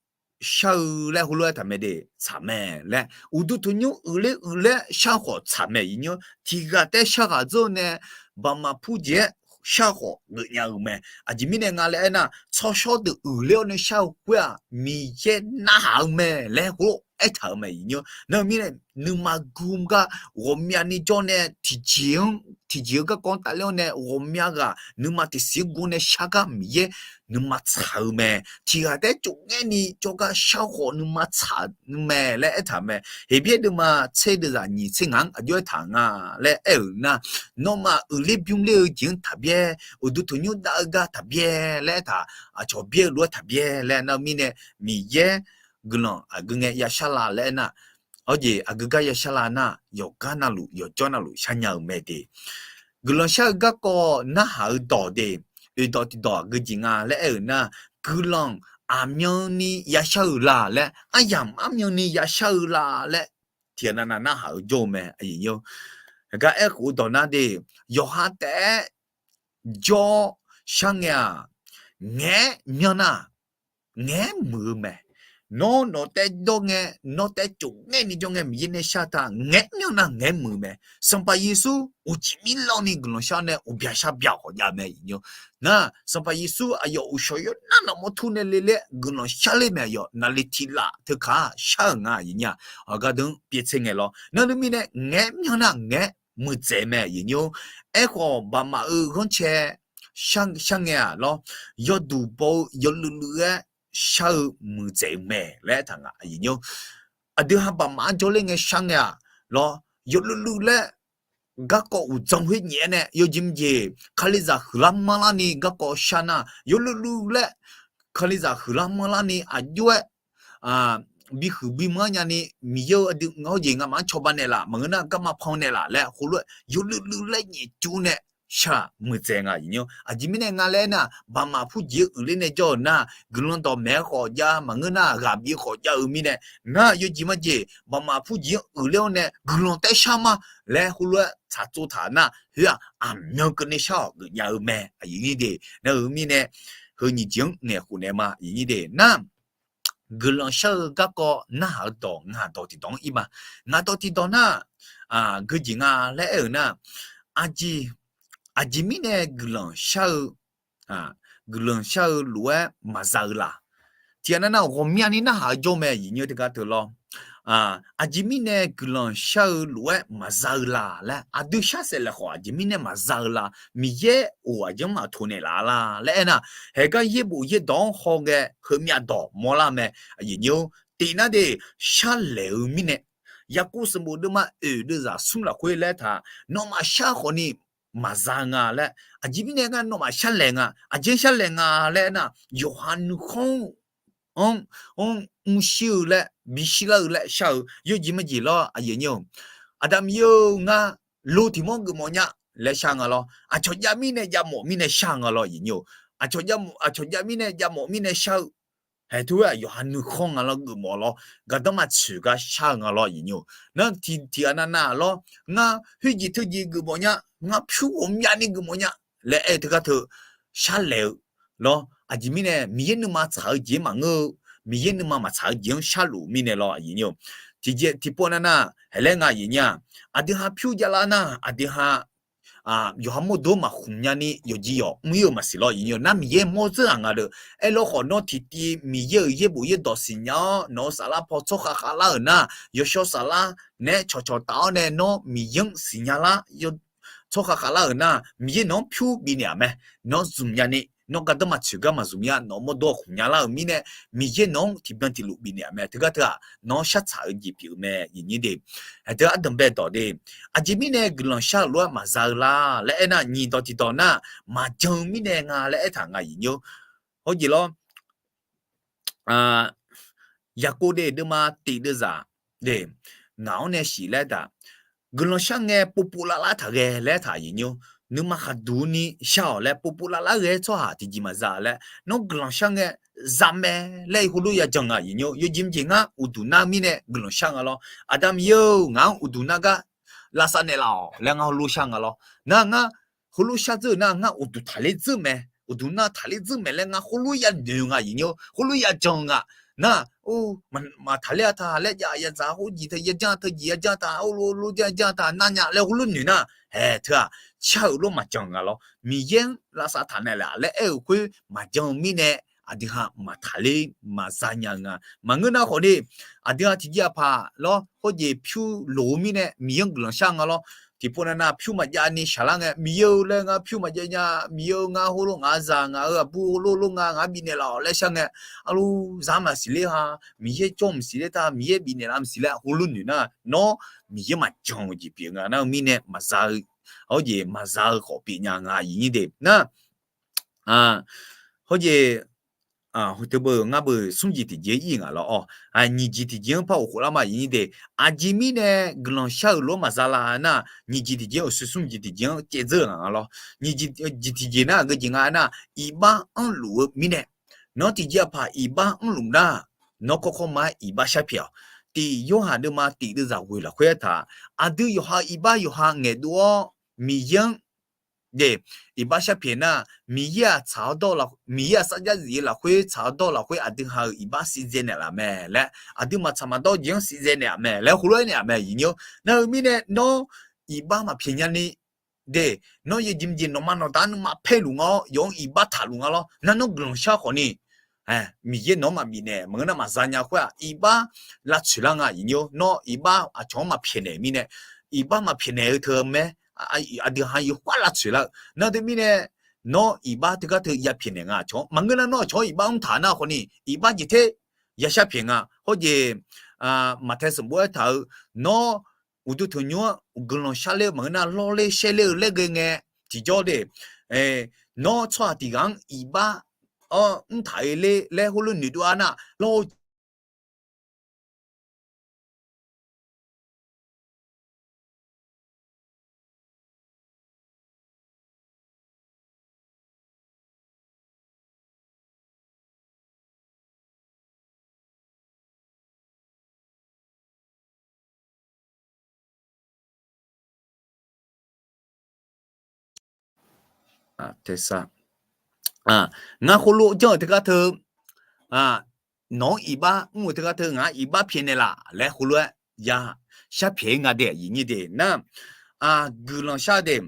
shar-eu laer heulof-aer taq mae de, tsaq mae laer. Uqduq tanqnymr uiqler uiqler shar khawf tsaq mae, aqyuif nyir-or. Tiqghaq taef-aer shar ghaq dzeur nae baqmaf purjeq-aer shar khawf geufnya-eu mae. Aqjeq mirnae nga laer aernar, tsawrshawr deuq uiqler-awr nae shar-eu khoer-aq, Miqyaer narhaq-eu mae laer heulof-aer aertaq-euq mae, aqyuif nyir-or. Nar-eu mirnae nuima gu gar ghawqmyani jawr nae tiqjeq-anr tiqjeq-eu garkawv-anr tafler-awr nae ghawqmya ghaq nuima tiqsiq gu nae shar gar Miqyaer nuima tsaq-eu mae. Tiqghaq taef-aer cofngaer ni jawrgar shar khawf nuima tsaq-eu mae laer aertaq-euq mae. Heqbyaer deuvma tser deuvzaq nyiq tser ngaq-anr aqjox-aer taq nga laer aer-euq nar, nawmaf uiqler bymr ler-eu jeq-anr taqbyaer, uqduq tanqnymr dav-eu gar taqbyaer laer aertaq, aqcawq byaer-eu lof-aer taqbyaer laer nar-eu mirnae, Miqyaer guiqlanq aqgeu ngae yashar la laer aernar, awr jeq aqgeu gar yashar la nar, yawqgar navluf yawqjawr navluf sharnya-eu mae de. Guiqlanq shar-eu garkawv narhaq-eu dawq de, oeq dawq tiq dawq aqgeu jeq nga laer aer-euq nar, guiqlanq aqmyanni yashar-eu la laer, aryamq armyanni yashar-eu la laer, tiqghaq navnav narhaq-eu jawr-eu mae, aqyuif nyir-or. Gar aerkhof-eu dawq nar de, yawqha taef-aer jawr-awr shar ngae-aq, ngaeq-aer myanr nar, ngaeq-aer muiq-eu mae. Nawr nawq taef-aer jawr ngae, nawr taef-aer cofngaer ni jawr ngae Miqyaer nae shar taq ngaeq-aer myanr nar ngaeq-aer muiq mae. Sanqpaq Yeqsur uqcif mir lawni guiqlanq shar nae uqbya shar bya khawf jav mae, aqyuif nyir-or. Nar Sanqpaq Yeqsur aqyawf uqshawq yawr nar nawq mawr tur nae le laer guiqlanq shar ler mae, aqyawf naqli tiq laf teu kaq shar-euq nga, aqyuif nyir-aq. Aqgar deuq-anr pyaev tser ngae lawr. Nar-eu mirnae ngaeq-aer myanr nar ngaeq-aer muiqdzaeq mae, aqyuif nyir-or. Aerkhawf baqmaf-eu ghanrcae shar ngae-aq lawr, yawduq baw-eu yawluiv luiv-aer shar-eu muiqdzaeq-eu mae laer aertaq nga, aqyuif nyir-or. Aqdui ha baqmaf-anr jawrler ngae shar ngae-aq lawr, yawluiv luiv laer garkawv uqdzan khoer nyaef-aer nae yawjeq maqjeq Kalizaq huiqlar manrlarni garkawv shar nar, yawluiv luiv laer Kalizaq huiqlar manrlarni aqjox-aer bihuiq bimanr nyani Miqyaer-eu aqdui ngaq-awr jeq ngamaf-anr cawba naeqlaf maqngeur nar garma pan naeqlaf laer heulof-aer yawluiv luiv laer nyaef cuf nae shar muiqdzaeq nga, aqyuif nyir-or. Aqjeq mirnae nga laer aernar, baqmaf purjeq-aer uiqler nae jawr-eu nar, guiqlanq dawqmaeq-aer khawf jav maqngeur nar ghaq bif khawf jav-eu mirnae, ngar yawjeq maqjeq baqmaf purjeq-anr uiqler-awr nae guiqlanq taef shar ma laer heulof-aer tsaqtsov taq nar, khoer-aq aqmyan keuvni shar-awq geufnya-eu mae, aqyuif nyir de. Nar-eu mirnae heu nyiq jeq-anr ngaeqkhof naeq ma, aqyuif nyir de. Nar guiqlanq shar-eu garkawv narhaq-eu dawq ngaq dawq tiqdawq-anr ir ma. Ngaq dawq tiqdawq nar, geujeq nga laer aer-euq nar, aqjeq mirnae guiqlanq shar-eu guiqlanq shar-eu lof-aer maqza-eu la. Tiqghaq nav nav ghawqmyani narhaq-eu jawr mae, aqyuif nyir-or, teugar teu lawr. Aqjeq mirnae guiqlanq shar-eu lof-aer maqza-eu la laer, aqdui shar saef laeq khawf aqjeq mirnae maqza-eu la. Miqyaer-or, aqjeq-anr maqtoq naeqlaf la laer aernar, haeqgar yaerbof yaerdawq-anr hawngae heumyav dawq mawrlar mae, aqyuif nyir-or. Tiqnar de, sharlaeq-eu mirnae, Yaqkov sanqbof deuvma oeq deuvzaq smr lafkhoer laer taq, nawmaf shar khawfni maqza nga laer, aqjeq mirnae ngar nawmaf sharlaeq nga, aqjeq-anr sharlaeq nga laer aernar, yawqha nuikhanr-anr, anr mrshir-eu laer bishir lar-eu laer shar-eu yawjeq maqjeq lawr, aqyuif nyir-or. Aqda Miqyaer-eu, ngar lo tiq mawr geufmawf nya laer shar nga lawr. Aqcawq jav mirnae javmawf mirnae shar nga lawr, aqyuif nyir-or. Aqcawq jav mirnae javmawf mirnae shar-eu haeq tov-aer yawqha nuikhanr nga lawr, geufmawf lawr, gardanr maqtsoeq gar shar-eu nga lawr, aqyuif nyir-or. Nar tiqghaq nav nav lawr, ngar khoerjeq teujeq geufmawf nya, ngar pyur ghawqmyani geufmawf nya laer aer-eu teugar teu sharlaeq-eu lawr. Aqjeq mirnae Miqyaer nuima tsaq-eu jeq maqngeur-eu, Miqyaer nuima maqtsaq-eu jeq-anr sharluf mirnae lawr, aqyuif nyir-or. Tiqjeq tiqpov nav nav haeq laer nga, aqyuif nyir-aq, aqdui ha pyur javlar nar, aqdui ha yawqha mawrdo maqkhmq nyani yawqjeq yawq mr ir-eu maqsiq lawr, aqyuif nyir-or. Nar Miqyaer mawr dzeur-aq nga deuq. Aerlawkhawf nawr tiqtiv Miqyaer-euq yaerbof yaerdawq siqnya-awr, nawq-eu saflar paw tsawrkhav khavlar-euq nar, yawshawr saflar naeq-aer cawqcawq taf-awr nae nawr Miqyaer-anr siqnya lar, tsawrkhav khavlar-euq nar, Miqyaer nawq-anr pyur bifnaeq-aq mae. Nawr zmq nyani nawr gardanr maqtsoeq gar maqzmq mir-a, nawq-eu mawrdo-awr khmq nya lar-euq mirnae, Miqyaer nawq-anr tiqbyan tiqluf bifnaeq-aq mae. Teugar teu-aq, nawr shar tsaq-eu jeq pyeuf-eu mae, aqnyir de. Aqdui-aq, ardanq bae dawq de, aqjeq mirnae guiqlanq shar-euq lof-aer maqza-eu la laer aernar, nyiq dawq tiqdawq nar, maqjan-eu mirnae nga laer aertaq nga, aqnyir. Hawjeq lawr, Yaqkov de deuvma tiq deuvzaq de, ngaq-anr nae shif laer taq, guiqlanq shar ngae povpov lavlar taq ghae laer taq, aqnyir. Nuima khaqduq ni shar-awq laer povpov lavlar ghae-aer tsawrhaq tiqjeq maqza laer, nawr guiqlanq shar ngae za mae laer heulof ya jan nga, aqnyir. Yawjeq mqjeq ngar uqduq nar-eu mirnae guiqlanq shar nga lawr. Aqda Miqyaer-eu, ngaq-anr uqduq nar gar lavsav naeqlaf-awq laer ngar heulof shar nga lawr. Nar ngar heulof shar dzeur-eu nar, ngar uqduq taqler dzeur mae, uqduq nar taqler dzeur mae laer ngar heulof ya noeq-eu nga, aqnyir. Heulof ya jan-eu nga. Nar, maqtaqler-a ta laer jav yadzaq khoerjeq teu yajanr teujeq yajanr ta, heulof lof janr janr ta nar nya laer heulof noeq nar, haeq teu-aq, shar-euq lof maqjan nga lawr. Miqyaer-anr lavsav taq naeqlaf laer aer-euq khoer maqjan-eu mirnae, aqdui ha maqtaqler maqza nya-eu nga. Maqngeur nar khawf ni, aqdui ha tiqjeq aqpaq lawr, hawjeq pyur loq-eu mirnae Miqyaer-anr guiqlanq shar nga lawr. Tiqpov navnav pyur maqjav ni shaqlar ngae, Miqyaer-eu laer ngar pyur maqjav nya, Miqyaer-eu ngar heulof ngaq zaq ngaq-euq aqbur heulof lof nga ngaq bifnaeq laf-awq laer shar ngae, arlu zaq maqsiq ler ha, Miqyaer jawr maqsiq ler ta, Miqyaer bifnaeq laf maqsiq ler heulof noeq nar, nawr Miqyaer maqjan-eu jeq pyeuf nga nar-eu mirnae maqza-eu, hawjeq maqza-eu khawf pyeuf nya nga, aqnyir de. Nar, hawjeq, teu beu ngar beu smr jeq tiqjeq-anr ir ngaq lawr-awr, nyiq jeq tiqjeq-anr par of khof lar ma, aqnyir de. Aqjeq mirnae guiqlanq shar-euq lof-aer maqza la nar, nyiq jeq tiqjeq-anr, uqshoe smr jeq tiqjeq-anr caev dzeur-eu ngaq nga lawr. Nyiq jeq tiqjeq nar, aqgeu jeq nga aernar, iqbax anrluf-eu mirnae. Nawr tiqjeq aqpaq iqbax anrluf nar, nawr kawrkawr ma-aer iqbax sharpyaeq-awq. Tiq Yorhaq deuvma tiq deuvzaq ghoeq lafkhoer aertaq, aqdui yawqha iqbax yawqha ngaeqdov-awr, Miqyaer-anr de, iqbax sharpyaeq nar, Miqyaer-aq tsaq-awr dawr, Miqyaer-aq sarjax zif-eu lafkhoer tsaq-awr dawr lafkhoer aqdui ha-euq iqbax sivdzae naeqlaf mae laer, aqduimaf tsaq maqdawr jeq-anr sivdzae naeqlaf mae laer heulof-aer naeqlaf mae, aqnyir. Nar-eu mirnae nawr iqbax maqpyaeq nyani de, nawr yawjeq mqjeq nawqma nawqda nuima paerluf nga-awr yawf-anr iqbax taqluf nga lawr. Nar nawr guiqlanq shar khawf ni, Miqyaer nawq-anr maqbifnaeq maqngeur nar maqza nya khoer-aq, iqbax lavtsoeq lar nga, aqnyir. Nawr iqbax aqcawq-anr maqpyaeqnaeq mirnae, iqbax maqpyaeqnaeq-eu teu mae, aqdui ha yawkhav lavtsoeq lar-eu. Nar teumirnae nawr iqbax teugar teu yapyaeqnaeq nga aqcawq-anr. Maqngeur nar nawr aqcawq-anr iqbax mr taq nar khawf ni, iqbax jeq ter yashar pyaeq nga. Hawjeq, Maqtae sanqbof aertaq-eu, nawr uqduq tanqnymr-anr guiqlanq shar ler-eu maqngeur nar lawrler shaerler-eu laer ghae ngae, tiqjawr de, nawr tsawrhaq tiq ghaq-anr iqbax-awr mr taq-eu ler laer heulof noeqdov-a nar, lawr-eu Tersar, ngar khoerlof janr-euq teugar teu, nawq-anr iqbax mr-euq teugar teu ngaq-anr iqbax pyaeqnaeq laf laer khoerlof-aer ya sharpyaeq-ir nga de, aqyuif nyir de nar, guiqlanq shar de,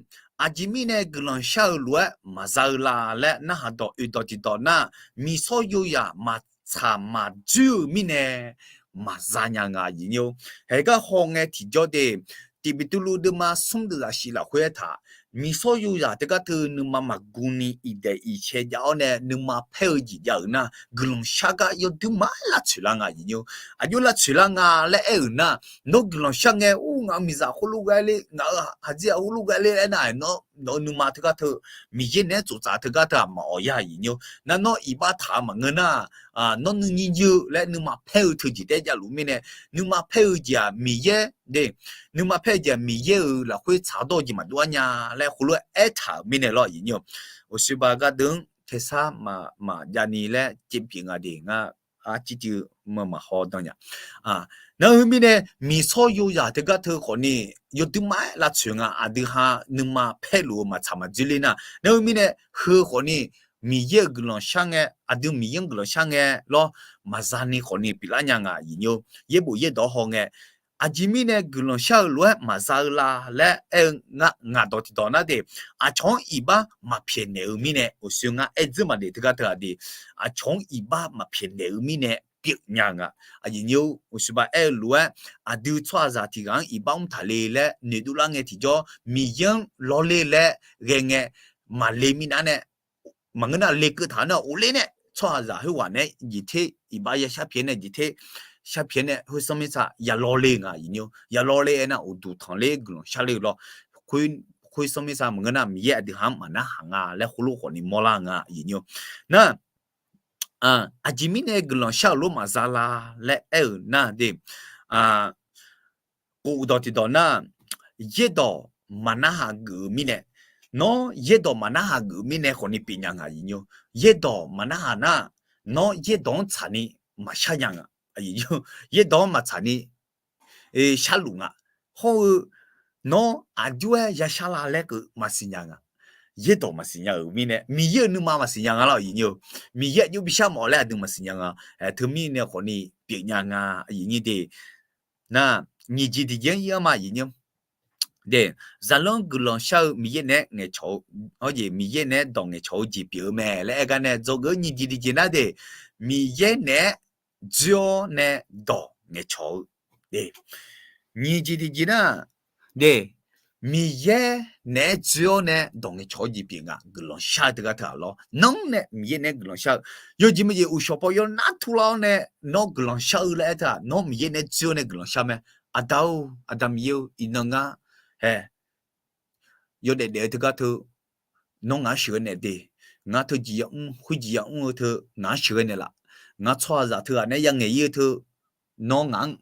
aqjeq mirnae guiqlanq shar-eu lof-aer maqza-eu la laer narhaq dawq oeq dawq tiqdawq nar, miqsawr yozaq maqtsaq maqdzoer-eu mirnae maqza nya nga, aqyuif nyir-or. Haeq gar hawngae tiqjawr de, Tiqbeqtuvluv deuvma smr deuvzaq shif lafkhoer aertaq, miqsawr yozaq teugar teu nuima maqguv ni iqdaeq iqcae jav-awr nae nuima paer-eu jeq jav-euq nar, guiqlanq shar gar yawduima lavtsoeq lar nga, aqyuif nyir-or. Aqjox lavtsoeq lar nga laer aer-euq nar, nawr guiqlanq shar ngae, ur, ngaq-euq miqzaq khoerlof ghae ler, ngaq-euq haqdzir-aq khoerlof ghae ler aernar, nawr-eu nuima teugar teu, Miqyaer naeq-aer tsoftsaf teugar teu-aq maqawq ya, aqyuif nyir-or. Nar nawr iqbax taq-eu maqngeur nar, nawr nuinyir jir-eu laer nuima paer-eu teujeq taef-aer javluf mirnae, nuima paer-eu jeq-aq Miqyaer de, nuima paer-eu jeq-aq Miqyaer-euq lafkhoer tsaq-awr dawr-eu jeq maqdov-ar nya laer khoerlof-aer aertaq-euq mirnae lawr, aqyuif nyir-or. Uqshoe baqga deuq-anr tersar maqjav ni laer caev pyeuf nga de, ngar arcivciv maqhaw dan nya. Nar-eu mirnae, miqsawr yozaq teugar teu khawfni, yawduima-aer lavtsoeq nga, aqdui ha nuima paerluf-eu maqtsaq maqdzoer ler nar, nar-eu mirnae, heu khawfni, Miqyaer-euq guiqlanq shar ngae, aqdui Miqyaer-anr guiqlanq shar ngae lawr, maqza ni khawfni pyeuflar nya nga, aqyuif nyir-or. Yaerbof yaerdawq hawngae, aqjeq mirnae guiqlanq shar-eu lof-aer maqza-eu la laer aer-eu ngaq dawq tiqdawq nar de, aqcawq-anr iqbax maqpyaeqnaeq-eu mirnae, uqshoe ngar aer dzeur maqdaef teugar teu-aq de, aqcawq-anr iqbax maqpyaeqnaeq-eu mirnae pyeuf nya nga. Aqyuif nyir-or, uqshoe baq aer-eu lof-aer, aqdui tsawrhaqzaq tiq ghaq-anr iqbax mr taq le laer noeqdov lar ngae tiqjawr, Miqyaer-anr lawrler laer ghae ngae, maqle minav nae maqngeur nar lekeuv taq nar ofler nae tsawrhaqzaq khoerghaq nae jeq ter iqbax ya shar pyaeq nae jeq ter shar pyaeq nae khoersanr mirtsa ya lawle nga aqyuif nyir-or. Ya lawle aernar uqduq tanqler guiqlanq sharler-eu lawr. Khoersanr mirtsa maqngeur nar Miqyaer aqdui haq-anr maqnarhaq nga laer khoerlof khawfni mawrlar nga aqyuif nyir-or. Nar aqjeq mirnae guiqlanq shar-euq lof maqza la laer aer-euq nar de, khof dawq tiqdawq nar, yaerdawq maqnarhaq geuf-eu mirnae, nawr yaerdawq maqnarhaq geuf-eu mirnae khawfni pyeuf nya nga aqyuif nyir-or. Yaerdawq maqnarhaq nar, nawr yaerdawq-anr tsaqni maqshar nya nga. Yaerdawq-anr maqtsaqni sharluf nga. Hawr-eu nawr aqjox-aer yashar la laer keuv maqsiq nya nga. Yaerdawq maqsiq nya-euq mirnae Miqyaer-euq nuima maqsiq nya nga lar aqyuif nyir-eu. Miqyaer aqjox bishar mawf laer aqdui maqsiq nya nga. Teumirnae khawfni pyeuf nya nga aqyuif nyir de. Nar, nyiq jeq tiqjeq-anr ir-anr ma aqyuif nyir-or. De, zaqlanr guiqlanq shar-eu Miqyaer naeq-aer ngaeqcawq-eu, hawr jeq Miqyaer naeq-aer dawq ngaeqcawq-eu jeq pyeuf-eu mae laer aer gar nae dzawgeuf-eu nyiq jeq tiqjeq nar de, Miqyaer naeq-aer dzoer-awr nae dawq ngaeqcawq-eu. Nyiq jeq tiqjeq nar, de, Miqyaer naeq-aer dzoer-awr nae dawq ngaeqcawq-eu jeq pyeuf nga. Guiqlanq shar-eu teugar teu-aq lawr, nanr nae Miqyaer naeq-aer guiqlanq shar-eu. Yawjeq maqjeq uqshawq paw yawnar turlar-awr nae nawr guiqlanq shar-eu laer aer teu-aq, nawr Miqyaer naeq-aer dzoer-awr nae guiqlanq shar mae. Aqda-or, aqda Miqyaer-or, iqnan ngar hae yawdaef daef-eu teugar teu nawr ngaq-anr sheuqghae naeq de. Ngar teujeq yamr khoerjeq yamr-eu teu ngaq-anr sheuqghae naeqlaf. Ngar tsawrhaqzaq teughaq nae yangaeq ir-eu teu nawr ngaq-anr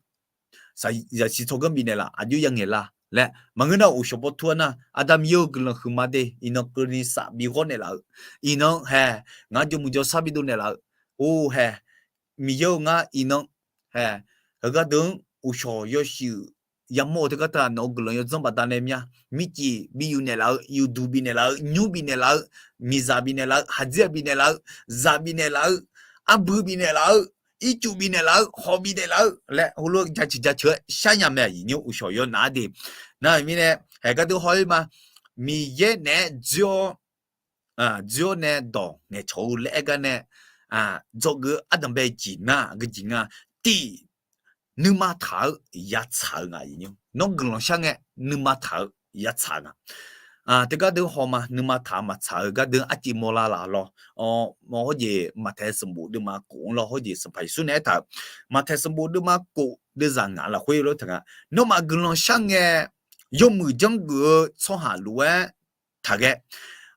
zaqsiq tsawrganr bifnaeq laf, aqjox yangaeq la laer maqngeur nar uqshawq paw tur-a nar, aqda Miqyaer-or, guiqlanq huiqma de. Iqnan keuvni saf bi ghawr naeqlaf-eu, iqnan hae ngar jawrmuiq jawrshar bi dov naeqlaf-eu, or hae Miqyaer-or, ngar iqnan hae heugar deuq-anr uqshawq yawshuif yamawr-eu teugar teu-aq, nawq-euq guiqlanq yawdzanr baqdanae mya. Mircif bi yuf naeqlaf-eu, yufduq bifnaeq laf-eu, nymr bifnaeq laf-eu, miqzaq bifnaeq laf-eu, haqdzir-aq bifnaeq laf-eu, zaq bifnaeq laf-eu, arbui bifnaeq laf-eu, ircuf bifnaeq laf-eu, hawq bifnaeq laf-eu laer heulof-aer jaceuq jaceuq-aer shar nya mae aqyuif nyir-or. Uqshawq yawnar de. Nar mirnae hae gardeuv haw-ir ma. Miqyaer naeq-aer dzoer-awr dzoer-awr nae dawq ngaeqcawq-eu laer aer gar nae dzawgeuf-eu ardanqbae jeq nar aqgeu jeq nga. Tiq, nuima taq-eu yatsaq-eu nga aqyuif nyir-or. Nawr guiqlanq shar ngae nuima taq-eu yatsaq-eu nga. Teugar deuq haw ma, nuima taq-eu maqtsaq-eu gardeuq arciv mawrlar laf lawr. Hawr jeq Maqtaeq sanqbof deuvma kof-anr lawr, hawr jeq Sanqpaq Yeqsur nae aertaq-euq, Maqtaeq sanqbof deuvma kof deuvzaq ngaq lafkhoer lof taq nga. Nawmaf guiqlanq shar ngae yawmuiq janrgeuf-eu tsawrhaq lof-aer taqghae.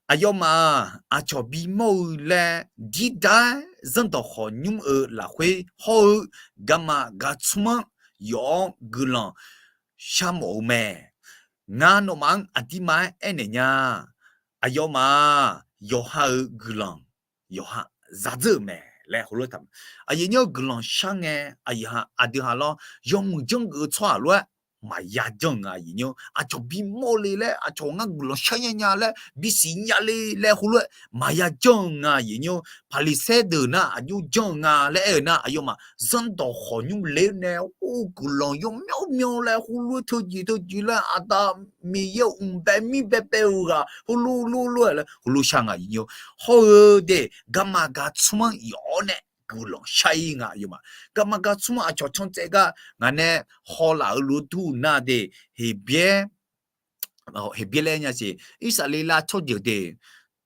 Aqyawfmaf-aq, aqcawq bimawr-eu laer dirdar-aer zanrdawq khawqnymr-eu lafkhoer hawr-eu garma gartsmr-anr yawf-awr guiqlanq sharmawf-eu mae. Ngar nawmaf-anr aqdirma-aer aernaeq nya. Aqyawfmaf-aq, yawqha-euq guiqlanq yawqha zadzeur-euq mae laer heulof-aer taq. Aqyuif nyir-or, guiqlanq shar ngae aqyuif ha aqdui ha lawr yawmuiq janrgeuf-eu tsawrhaq lof-aer maqya janr-eu nga aqyuif nyir-or. Aqcawq bimawr le laer, aqcawq ngar guiqlanq shar nya nya laer, bisiq nya le laer heulof-aer maqya janr-eu nga aqyuif nyir-or. Paqliqsaer deuq nar aqjox janr-eu nga laer aer-eu nar, aqyawfmaf zanrdawq khawqnymr le-awr nae, or guiqlanq yawmyanr myanr laer heulof-aer teujeq teujeq laer aqda Miqyaer-euq mqbae mir baebae-eu ghaq heulof lof lof-aer laer heulof shar nga aqyuif nyir-or. Hawr-eu de, garma gartsmr-anr yawf-awr nae guiqlanq shar-ir nga aqyawfmaf. Garma gartsmr aqcawq can tsaev gar ngaq nae hawlaf-euq lof-aer dur nar de, Heqbyaer Heqbyaer laer nya siq, Irsaqleqlav tsawrjeuq de,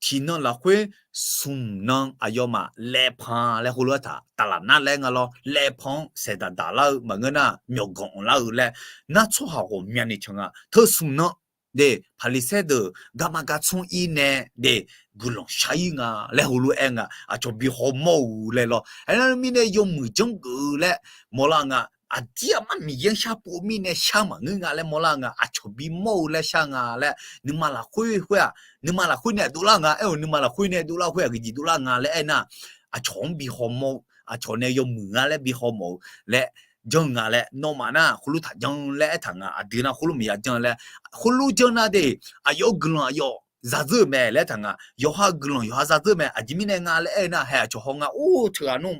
tiqnan lafkhoer smq nan aqyawfmaf laepanq laer heulof-aer taq taqlaq nar laer nga lawr, laepanq-anr saeqdaq daqlar-eu maqngeur nar myawqganq anqlar-eu laer nar tsawrhaq ghawqmyani can nga. Teu smq nan de, Paqliqsaer deuq garma gartsmr ir nae de, guiqlanq shar-ir nga laer heulof-aer nga. Aqcawq bi hawmawr-eu laer lawr. Aernar mirnae yawmuiq janrgeuf-eu laer mawrlar nga. Aqdir aqmar Miqyaer-anr sharpov mirnae shar maqngeur nga laer mawrlar nga. Aqcawq bimawr-eu laer shar nga laer nuima lafkhoer khoer-aq, nuima lafkhoer nae dovlar nga aer-eu, nuima lafkhoer nae dovlar khoer-aq, aqgeujeq dovlar nga laer aernar, aqcawq-anr bi hawmawr-eu, aqcawq nae yawmuiq nga laer bi hawmawr-eu laer janr nga laer, nawmaf nar khoerlof taq janr laer aertaq nga. Aqdui nar khoerlof maqya janr laer, khoerlof janr nar de, aqyawf-euq guiqlanq aqyawf zadzeur-euq mae laer aertaq nga. Yawqha-euq guiqlanq yawqha zadzeur mae. Aqjeq mirnae nga laer aer-eu nar, hae aqcawq haw nga, or teughaq nmr,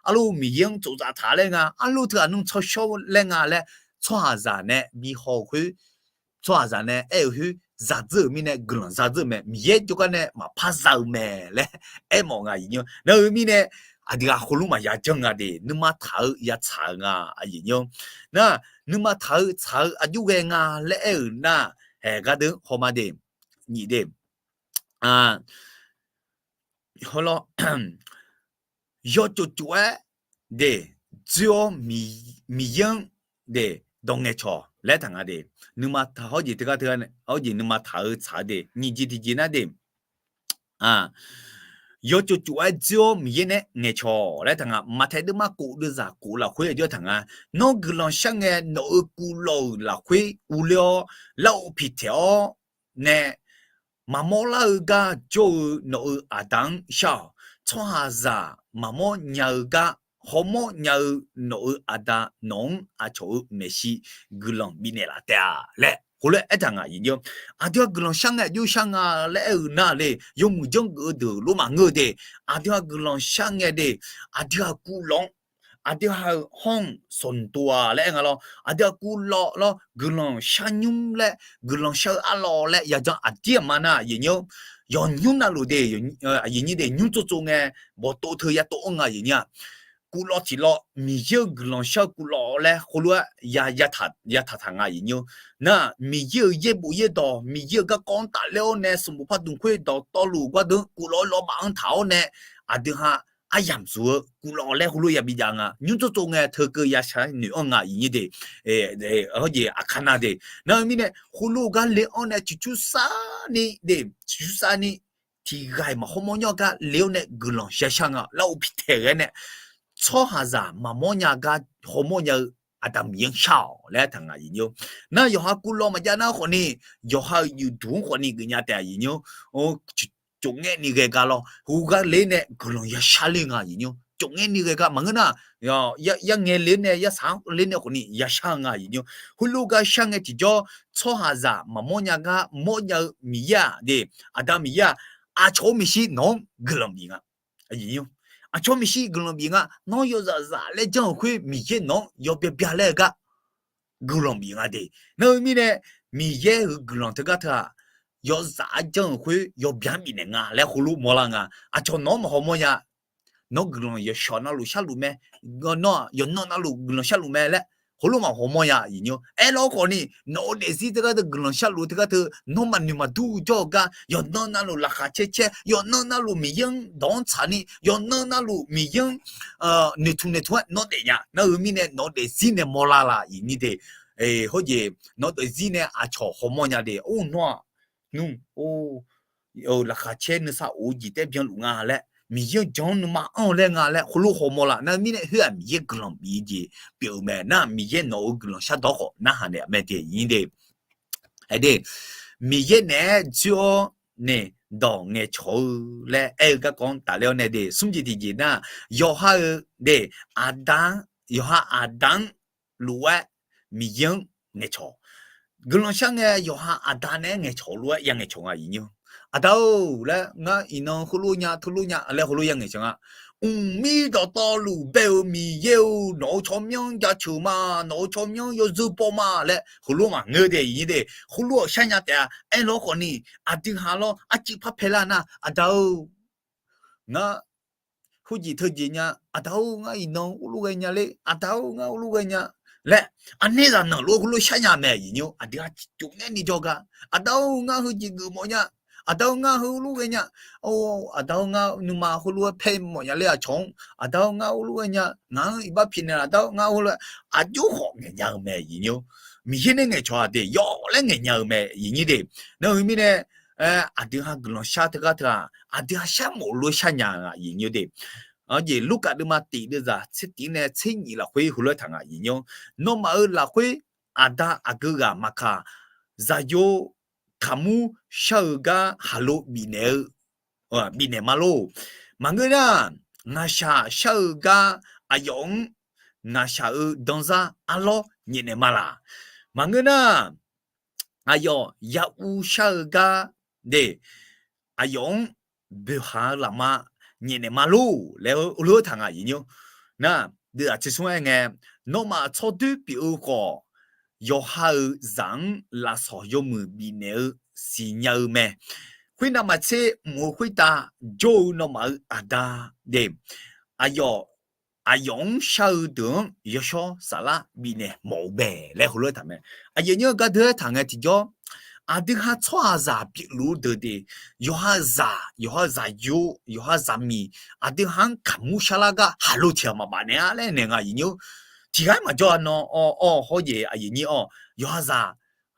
arlor Miqyaer-anr tsofzaf taq laer nga, arlor teughaq nmr tsawrshawr laer nga laer, tsawrhaqzaq nae bi haw-eu khoer, tsawrhaqzaq nae aer-eu khoer zadzeur-euq mirnae guiqlanq zadzeur-eu mae. Miqyaer jawrgar nae maqpar za-eu mae laer aermawf nga aqyuif nyir-or. Nar-eu mirnae aqdui ghaq khoerlof maqya janr nga de, nuima taq-eu yatsaq-eu nga aqyuif nyir-or. Nar, nuima taq-eu tsaq-eu aqjox ghae nga laer aer-euq nar, hae gardeuv hawma de, nyiq de, hawlawr, yawtsov tsov-aer de, dzoer-awr Miqyaer-anr de, dawq ngaeqcawq laer aertaq nga de. Nuima taq hawrjeq teugar teugar, hawrjeq nuima taq-eu tsaq-eu de, nyiq jeq tiqjeq nar de, yawtsov tsov-aer dzoer-awr Miqyaer nae ngaeqcawq laer aertaq nga. Maqtaeq deuvma kof deuvzaq kof lafkhoer aqjox aertaq nga. Nawr guiqlanq shar ngae, nawq-euq kuvlawv-euq lafkhoer uvler-awr, larghov piqtaeq-awr nae maqmawr lar-eu gar jawr-eu nawq-euq aqda-anr shar-awq. Tsawrhaqzaq maqmawr nya-eu gar hawmawr nya-eu nawq-euq aqda nawq-anr aqcawq-euq maeqshi guiqlanq bifnaeq laf taef-a laer khoerlof-aer aertaq nga aqjeq nymr. Aqdui-aq guiqlanq shar ngae aqjox shar nga laer aer-eu nar le, yawmuiq janrgeuf-eu deuq lof maqngeur-eu de. Aqdui-aq guiqlanq shar ngae de, aqdui-aq kuvlawv-anr, aqdui-aq hawr-anr sawqnmq tov-a laer aer nga lawr. Aqdui-aq kuvlawv lawr, guiqlanq shar nymr laer, guiqlanq shar-eu arlawr laer yajan aqdir aqma nar aqjeq nymr, yawnymr navluf de, aqjeq nymr de, nymr tsov tsov ngae, bawqtov teu yatov-anr nga aqjeq nymr-aq, kuvlawv tiqlawv, Miqyaer-euq guiqlanq shar-eu kuvlawv laer heulof-aer yataq taq nga aqjeq nymr. Nar, Miqyaer-euq yaerbof yaerdawq, Miqyaer-euq garkawv-anr tafler-awr nae, sanqbof pardmq khoer dawqtawvluf gardeuv kuvlawv lawv baf-anr taq-awr nae, aqdui ha aryamq zuq-eu kuvlawv laer heulof yabi jav nga. Nymr tsov tsov ngae teukeuv yashar noeq-anr nga aqjeq nymr de. Hawrjeq aqkar nar de. Nar-eu mirnae heulof gar le-anr nae ciqcur sar ni de, ciqcur sar ni, tiqghaq-iq maqhaw mawr nymr-a gar le-awr nae guiqlanq yashar nga. Larghov piqtaeq ghae nae tsawrhaqzaq maqmawr nya gar hawmawr nya-eu Aqda Miqyaer-anr shar-awq laer aertaq nga aqjeq nymr. Nar yawqha kuvlawv maqjav nar khawfni, yawqha-euq juqduq-anr khawfni geufnya taef aqjeq nymr. Cofngaer ni ghae gar lawr, heugar le nae guiqlanq yashar ler nga aqjeq nymr. Cofngaer ni ghae gar maqngeur nar, yarngae ler nae yarsaq-anr ler nae khawfni yashar nga aqjeq nymr. Heulof gar shar ngae tiqjawr, tsawrhaqzaq maqmawr nya gar mawr nya-eu Miqyaer-aq de, Aqda Miqyaer-aq, aqcawq-euq maeqshi nawq-anr guiqlanq bif nga. Aqcawq maeqshi guiqlanq bif nga. Nawr yawzaf zaf laer janr-euq khoer Miqyaer nawq-anr yawbya bya laer-eu gar guiqlanq bif nga de. Nar-eu mirnae, Miqyaer-euq guiqlanq teugar teu-aq, yawzaf-aer janr-euq khoer yawbya-anr bifnaeq nga laer heulof mawrlar nga. Aqcawq nawq-anr maqhaw mawr nya. Nawr guiqlanq yawshawq navluf sharluf mae. Nawr-aq yawqnan navluf guiqlanq sharluf mae laer heulof maqhaw mawr nya aqjeq nymr. Aerlawr khawfni, nawq-eu daefzir teugar teu guiqlanq sharluf teugar teu, nawmaf noeq maqdur jawr-eu gar, yawqnan navluf laqkhaq caer caer, yawqnan navluf Miqyaer-anr dawq-anr tsaqni, yawqnan navluf Miqyaer-anr noeqtmq noeqtmq-aer nawr daef nya. Nar-eu mirnae nawq-eu daefzir nae mawrlar la aqjeq nymr de. Hawrjeq nawq-eu daefzir nae aqcawq haw mawr nya de. Or nawr-aq, nmr, or, laqkhaq caer nuisar of-eu jeq taef byanluf nga laer, Miqyaer-anr jan-anr nuima anr-eu laer nga laer heulof haw mawr la. Nar-eu mirnae khoer-aq Miqyaer guiqlanq bif-eu jeq pyeuf-eu mae. Nar Miqyaer nawq-euq guiqlanq shardawq khawf narhaq naeq mae de aqjeq nymr de. Aer de, Miqyaer naeq-aer dzoer-awr nae dawq ngaeqcawq-eu laer aer-eu garkawv-anr tafler-awr nae de, smr jeq tiqjeq nar, yawqha-eu de, aqda-anr, yawqha aqda-anr lof-aer Miqyaer-anr ngaeqcawq. Guiqlanq shar ngae yawqha aqda nae-aer ngaeqcawq lof-aer ya ngaeqcawq nga aqjeq nymr. Aqda-or laer ngar iqnan heulof nya teulof nya laer heulof ya ngaeqcawq nga. Mqmir dawqtawvluf bae-eu Miqyaer-or, nawq-euq tsawrmyanr jaceuq ma, nawq-euq tsawrmyanr yawzeu baw ma laer heulof maqngeur de aqjeq nymr de. Heulof-awq sharnya taef-a. Aerlawr khawfni, aqdui ha lawr arcuiv par paelar nar, Aqda-or, ngar heujeq teujeq nya, Aqda-or ngar iqnan urlof ghae nya ler, Aqda-or ngar urlof ghae nya laer, aqnaeq zaqnanq lof heulof sharnya mae aqjeq nymr. Aqdui ha cofngaer ni jawrgar, Aqda-or ngar heujeq geufmawf nya, Aqda-or ngar heulof ghae nya, Aqda-or ngar nuima heulof-aer paer mawf nya ler aqcawq-anr, Aqda-or ngar urlof ghae nya, ngaq-anr iqbax pyaeqnaeq, Aqda-or ngar heulof-aer aqjox khawf ngaeqnya-eu mae aqjeq nymr. Miqyaer nae ngaeqcawq-aq de, yawf laer ngaeqnya-eu mae aqjeq nymr de. Nar-eu mirnae, aqdui ha guiqlanq shar teugar teu-aq, aqdui ha sharmawf lof-aer sharnya nga aqjeq nymr de. Aqjeq Lurkaf deuvma tiq deuvzaq tser tiq nae tser nyif lafkhoer heulof-aer taq nga aqjeq nymr. Nawmaf-euq lafkhoer aqda aqgeu ghaq maqkaq, zaqyo kaqmur shar-eu gar khaqlo bifnaeq-eu, bifnaeq ma lor. Maqngeur nar, ngaqshaq shar-eu gar aqyawf-anr ngaqshaq-eu danzar arlawr nyaefnaeq ma laq. Maqngeur nar, aqyawf ya'uv shar-eu gar de, aqyawf-anr boeqhaq-eu lafma nyaefnaeq ma lor laer heulof-aer taq nga aqjeq nymr. Nar, deuv aqtser smr-aer ngae, nawmaf tsawrdoer pyeuf-eu khawf, yawqha-euq zaq-anr lafsawq yawmuiq bifnaeq-eu siqnya-eu mae. Khoernav maqtser mq-eu khoertav jawr-eu nawmaf-euq aqda de, aqyawf, aqyawf-anr shar-eu deuq-anr yawshawr saflar bifnaeq mawf-eu mae laer heulof-aer taq mae. Aqyawf nymr gardeuv-aer taq ngae tiqjawr, aqdui ha tsawrhaqzaq pyeufluf-eu deuq de, yawqha zaq, yawqha zaqyo, yawqha zaqmiq, aqdui ha-anr kaqmur sharlar gar haqlo tiq ghaq maqbaf naeq-a laer naeq nga aqyuif nymr. Tiq ghaq-aer maqjawr-a nawr, awr, awr, hawr jeq aqyuif nyir-awr, yawqha zaq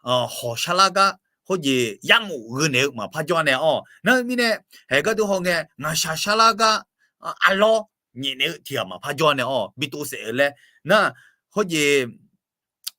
hawq sharlar gar, hawr jeq yarmof gheu naeq-eu maqpar jawr-a nae-awr. Nar-eu mirnae, haeq gardeuv hawngae ngaqshaq sharlar gar, arlawr nyaef naeq-eu tiq ghaq maqpar jawr-a nae-awr, bi tov saef-eu laer nar, hawr jeq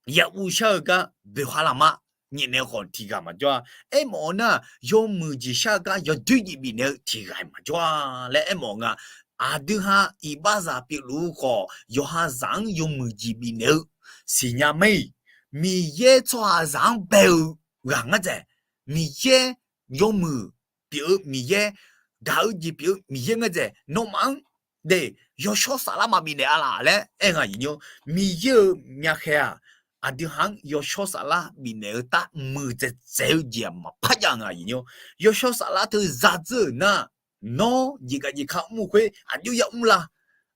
ya uv shar-eu gar boeqkhav lafma nyaef naeq-eu khawf tiq ghaq maqjawr-a. Aermawf-eu nar, yawmuiq jeq shar-eu gar yawdoer jeq bifnaeq-eu tiq ghaq maqjawr-a laer aermawf nga. Aqdui ha iqbaxzaq pyeufluf-eu khawf, yawqha zaq-anr yawmuiq jeq bifnaeq-eu siqnya mae-iq, Miqyaer tsawrhaqzaq-anr bae-eu ghaq ngar dzaeq. Miqyaer yawmuiq pyeuf-eu Miqyaer, gaq-eu jeq pyeuf-eu Miqyaer ngar dzaeq. Nawmaf-anr de, yawshawr saflar maqbif naeq-a laf laer aer nga aqyuif nymr. Miqyaer-euq myavkhaeq-aq, aqdui ha-anr yawshawr saflar bifnaeq-eu tar muiqdzaeq dzaeq-eu jeq-aq maqpar jav nga aqyuif nymr. Yawshawr saflar teu zadzeur-euq nar, nawr jeqgaq jeqka mr-eu khoer aqjox ya mr la,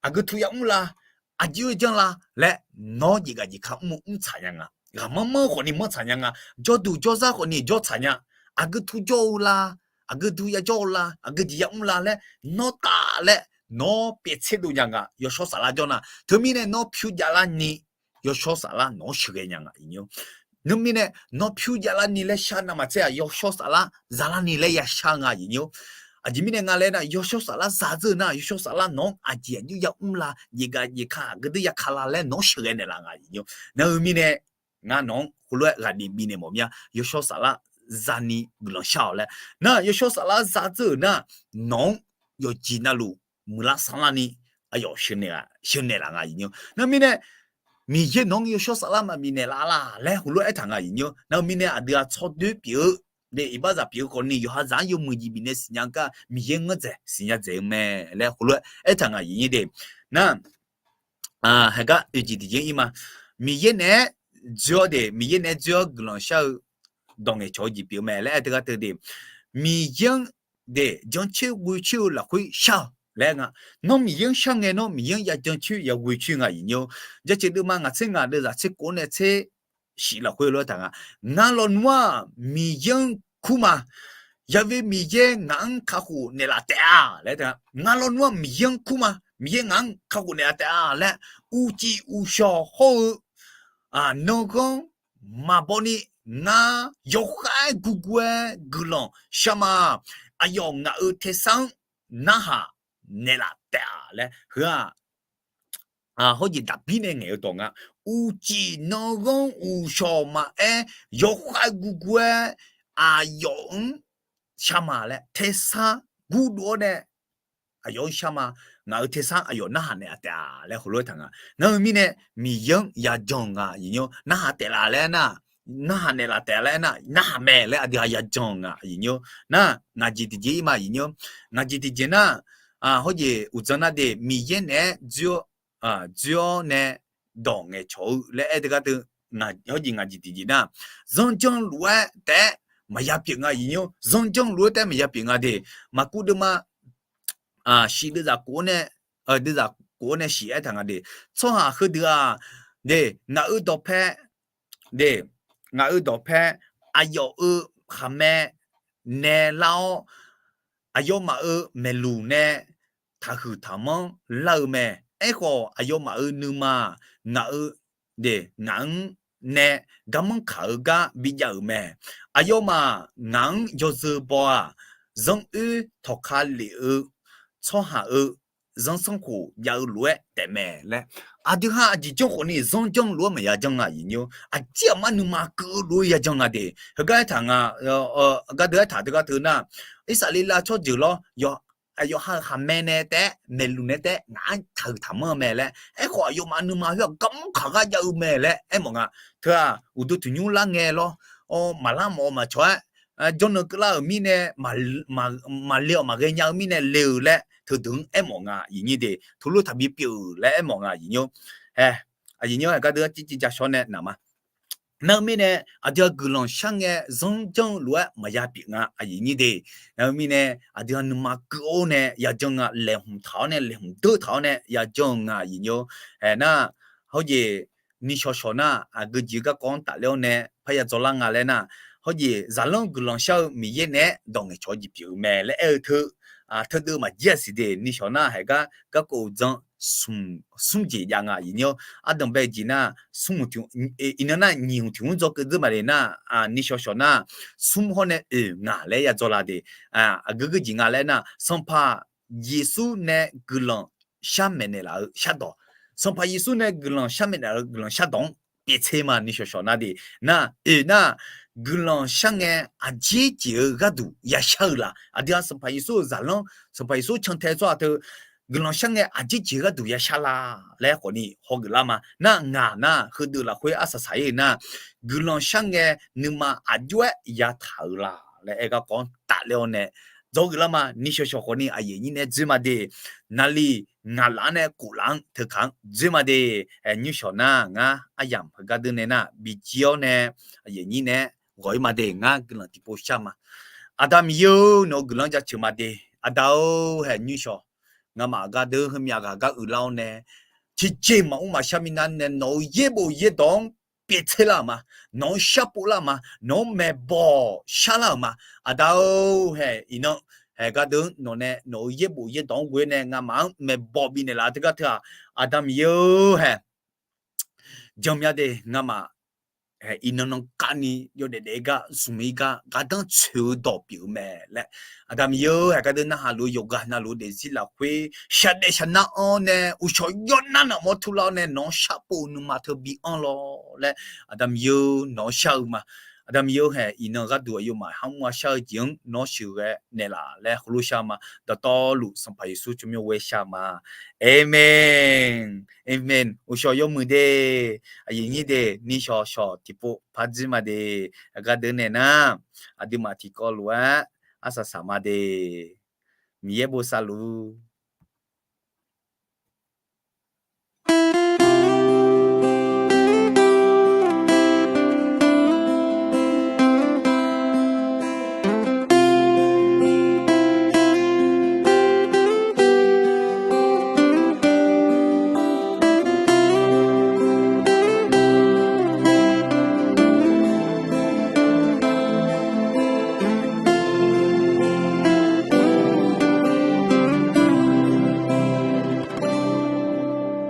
aqgeu tu ya mr la, aqjox janr la laer, nawr jeqgaq jeqka mr-eu mr tsaq nya nga. Ghaqmanr manr khawfni manr tsaq nya nga. Jawrduq jawrzar khawfni jawr tsaq nya. Aqgeu tu jawr-eu la, aqgeu tu ya jawr-eu la, aqgeu jeq ya mr la laer nawr taf laer nawr pyaev tserdov nya nga, yawshawr saflar jawr nar. Teumirnae nawr pyur javlar ni yawshawr saflar nawq-anr sheuqghae nya nga aqyuif nymr. Teumirnae nawr pyur javlar ni laer shar navmaqtser-aq, yawshawr saflar zalar ni laer yashar nga aqyuif nymr. Aqjeq mirnae nga laer nar, yawshawr saflar zadzeur nar, yawshawr saflar nawq-anr aqjeq aqjox ya mr la, jeqgaq jeqka aqgeu deuq ya ka la laer nawq-anr sheuqghae naeqlaf nga aqyuif nymr. Nar-eu mirnae, ngar nawq-anr heulof-aer ghaqdif bifnaeq mawf mir-a, yawshawr saflar zani guiqlanq shar-awq laer. Nar yawshawr saflar zadzeur-euq nar, nawq-anr yawqjeq navluf muiqlar sanrlar ni aqyawf sheuqnaeq laf nga aqyuif nymr. Nar-eu mirnae, Miqyaer nawq-anr yawshawr saflar maqbif naeqlaf laf laer heulof-aer aertaq nga aqyuif nymr. Nar-eu mirnae aqdui-aq tsawrdoer pyeuf-eu, de iqbaxzaq pyeuf-eu khawfni yawqha zaq-anr yawmuiq jeq bifnaeq siqnya gar Miqyaer ngar dzaeq siqnya dzaeq-eu mae laer heulof-aer aertaq nga aqyuif nymr de. Nar, haeqgar oeq jeq tiqjeq-anr ir ma. Miqyaer naeq-aer dzoer-awr de, Miqyaer naeq-aer dzoer-awr guiqlanq shar-eu dawq ngaeqcawq-eu jeq pyeuf-eu mae laer aer teugar teu de, Miqyaer-anr de jancoer ghoecoer-eu lafkhoer shar-awq laer nga. Nawr Miqyaer-anr shar ngae nawr Miqyaer-anr ya jancoer ya ghoecoer nga aqyuif nymr. Jaceuq deuvma ngaq tser ngaq deuvzaq tser kov-awr nae tser shif lafkhoer lof-aer taq nga. Ngar lawnmr-aq Miqyaer-anr kur ma. Yaqve Miqyaer ngaq-anr kakhof naeqlaf taef-a laer taq nga. Ngar lawnmr-aq Miqyaer-anr kur ma. Miqyaer ngaq-anr kakhof naeqlaf taef-a laer uqcif uqshawq hawr-eu nanrghanr maqbaw ni ngar yawkhav-aer gurgur-aer guiqlanq shar ma. Aqyawf ngaq-euq tersar-anr narhaq naeqlaf taef-a laer heu-aq, hawr jeq Daqbir nae ngaeq-eu dawq nga. Uqcif nanrghanr uqshawq maqaer, yawkhav gurgur-aer aqyawf-anr shar ma laer tersar gurdov-awr nae aqyawf-anr shar ma. Ngaq-euq tersar aqyawf narhaq naeqlaf taef-a laer heulof-aer taq nga. Nar-eu mirnae Miqyaer-anr yajan-eu nga aqyuif nymr. Narhaq taef laf laer nar, narhaq naeqlaf taef laer nar, narhaq mae laer aqdui-aq yajan-eu nga aqyuif nymr. Nar ngaq jeq tiqjeq ir ma aqyuif nymr. Ngaq jeq tiqjeq nar, hawr jeq uqdzan nar de Miqyaer naeq-aer dzoer-awr nae dawq ngaeqcawq-eu laer aer teugar teu, hawr jeq ngaq jeq tiqjeq nar, zanrjanr lof-aer taef-aer maqya pyeuf nga aqyuif nymr. Zanrjanr lof-aer taef-aer maqya pyeuf nga de. Maqkuv deuvma shif deuvzaq kof-awr nae, deuvzaq kof-awr nae shif aertaq nga de. Tsawrhaq heudeuq-aq de, ngaq-euq dawqpae de, ngaq-euq dawqpae aqyawf-euq khaqmae nae lar-awr, aqyawfmaf-euq maeqluq nae taqhuiq taqmanr lar-eu mae. Aerkhawf aqyawfmaf-euq nuima-aq, ngaq-euq de, ngaq-anr nae garmanr kaq-eu gar bijav-euq mae. Aqyawfmaf ngaq-anr yawzeu baw-aq, zanr oer tawqka lef-eu tsawrhaq-euq zanrsanrkhof jav-eu lof-aer taefmae laer. Aqdui ha aqjeq janr khawfni zanrjanr lof-aer maqya janr nga aqyuif nymr. Aqjeq aqmar nuima keuv-eu lof-aer yajan nga de. Heugar aertaq nga, gardeuv aertaq teugar teu nar, Irsaqleqlav tsawrjeuq lawr, yawqha-euq khaqmae nae taef-aer, maeqluq nae taef-aer ngaq-anr taqhuiq taqmanr-eu mae laer. Aerkhawf aqyawfmaf nuima khoer-aq garmanr kaq gar jav-eu mae laer aermawf nga. Teu-aq uqduq tiqnymr lar ngae lawr, maqlar mawf-eu maqcawq-aer, jawrnan keuvlar-euq mirnae maqle-awq maqghae nya-eu mirnae le-eu laer teudeuq-anr aermawf nga aqyuif nymr de. Teulof taqbi pyeuf-euq laer aermawf nga aqyuif nymr. Hae, aqyuif nymr, gardeuv-aer civ civ ja shawr nae naq ma. Nar-eu mirnae aqdui-aq guiqlanq shar ngae zanrjanr-eu lof-aer maqya pyeuf nga aqyuif nymr de. Nar-eu mirnae aqdui-aq nuima keuv-awr nae yajan nga, laeqhmq taq-awr nae laeqhmq deur taq-awr nae yajan-eu nga aqyuif nymr. Aernar, hawr jeq nishawq shawq nar aqgeu jeq-eu garkawv-anr tafler-awr nae parya dzawlar nga laer nar, hawjeq zaqlanr guiqlanq shar-eu Miqyaer naeq-aer dawq ngaeqcawq-eu jeq pyeuf-eu mae laer aer-eu teu, teudeuv maqjir-aq siq de. Nishawq nar haeq gar garkawv-eu dzan smr jeq jav nga aqyuif nyir-awr, ardanqbae jeq nar, smr, iqnan nar nyiq hmq tiq hmq dzawr keuv dzeur maqle nar, nishawq shawq nar, smr hawr nae oeq ngaq laer ya dzawr la de. Aqgeu geujeq nga laer nar, Sanqpaq Yeqsur nae guiqlanq sharmaeq naeqlaf-eu shardawq, Sanqpaq Yeqsur nae guiqlanq sharmaeq naeqlaf-eu guiqlanq shardawq-anr pyeuf tser ma. Nishawq shawq nar de, nar oeq nar, guiqlanq shar ngae aqjeq jeq-eu gharduq yashar-eu la? Aqdui-aq Sanqpaq Yeqsur-euq zaqlanr, Sanqpaq Yeqsur cantae tsawrhaq teu guiqlanq shar ngae aqjeq jeq-eu gharduq yashar la laer khawfni hawgeuf lar ma. Nar ngaq nar heudeuq lafkhoer arsaq saq-ir-eu nar, guiqlanq shar ngae nuima aqjox-aer yataq-euq la laer aer garkawv-anr tafler-awr nae dzawgeuf lar ma. Nishawq shawq khawfni aqyuif aqnyir nae dzoer ma de. Naqliq ngaq laf-anr nae kof laf-anr teukaq-anr dzoer ma de. Nymrshawq nar ngar aryamq heugar deur nae nar bijir-awr nae aqyuif aqnyir nae ghawq-ir ma de. Ngar guiqlanq tiqpov shar ma. Aqda Miqyaer-or, nawq-eu guiqlanq jaceuq ma de. Aqda-or, haeq nymrshawq, ngamaf aqgar deur heumyav ghaq gar uiqlar-awr nae, tiqjeq maqmr maqshar minav nae nawq-eu yaerbof yaerdawq-anr pyeuf tser lar-euq ma. Nawq-anr sharpov lar-euq ma. Nawq-anr maeqbawq sharlar-euq ma. Aqda-or, haeq iqnan, haeq gar deur nawq nae nawq-eu yaerbof yaerdawq-anr ghoe nae ngamaf-anr maeqbawq bifnaeq laf teugar teu-aq, Aqda Miqyaer-or, haeq janmya de. Ngamaf iqnan nan kavni yawdaef daef-eu gar, zmq-ir gar, gardanr tsoeq-eu dawq pyeuf-eu mae laer, Aqda Miqyaer-or, haeq gar deur narhaq luf-eu yawqghaq navluf-eu daefzir lafkhoer shaqdaef shaqnar-awr nae uqshawq yawnar naqmawr turlar-awr nae nawq-anr sharpov-eu nuima teu bi anr lawr laer, Aqda Miqyaer-or, nawq-anr shar-eu ma. Aqda Miqyaer-or, haeq iqnan gharduq aqyawfmaf ha mr-a shar-eu jeq-anr nawr sheuqghae naeqlaf laer heulof shar ma. Dawqtawvluf Sanqpaq Yeqsur tsawrmyanr ghoer shar ma. Aqmeq. Aqmeq. Uqshawq yawmuiq de, aqyuif nyir de, nishawq shawq tiqpov par dzoer ma de. Aqgar deur nae nar, aqduimaf tiqkawv lof-aer arsaq saq ma de. Miqyaer bosav luf-ur.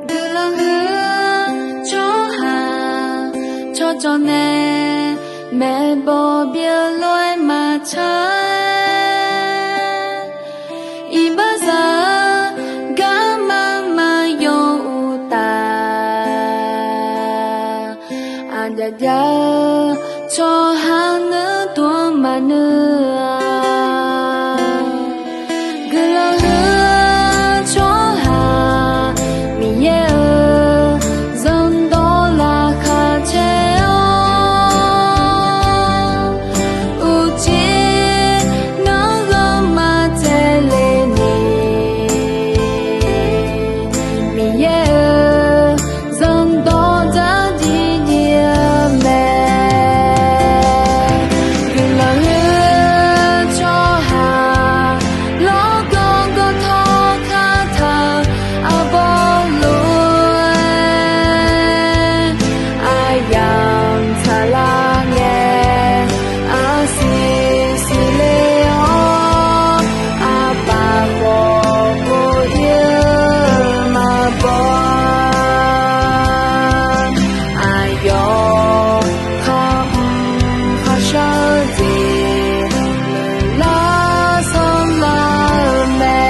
Guiqlanq huiq-eu tsawrhaq tsawrcawv nae maeqbawq byeuv lof-aer maqtsaq-aer, iqbaxzaq-eu garma maqyaw uqtaf, aqjav jav-eu tsawrhaq nuir dmq-anr maqnuir-a. Guiqlanq huiq-eu tsawrhaq Miqyaer-euq zanqdawq laqkhaq caer-awr, uqcif nanr ghanr maqtsaev le ni, Miqyaer-euq zanqdawq dzardziv dziv-eu mae. Guiqlanq huiq-eu tsawrhaq lawrgawv gawv tawv kataq-eu arbawr lof-aer, aryamq tsaqlar ngae arsiq siqle-awr, aqpaf khawf bof-ir-eu maqbaw-a. Aqyawf khar mq khar shar-eu jeq lar sanrlar-eu mae.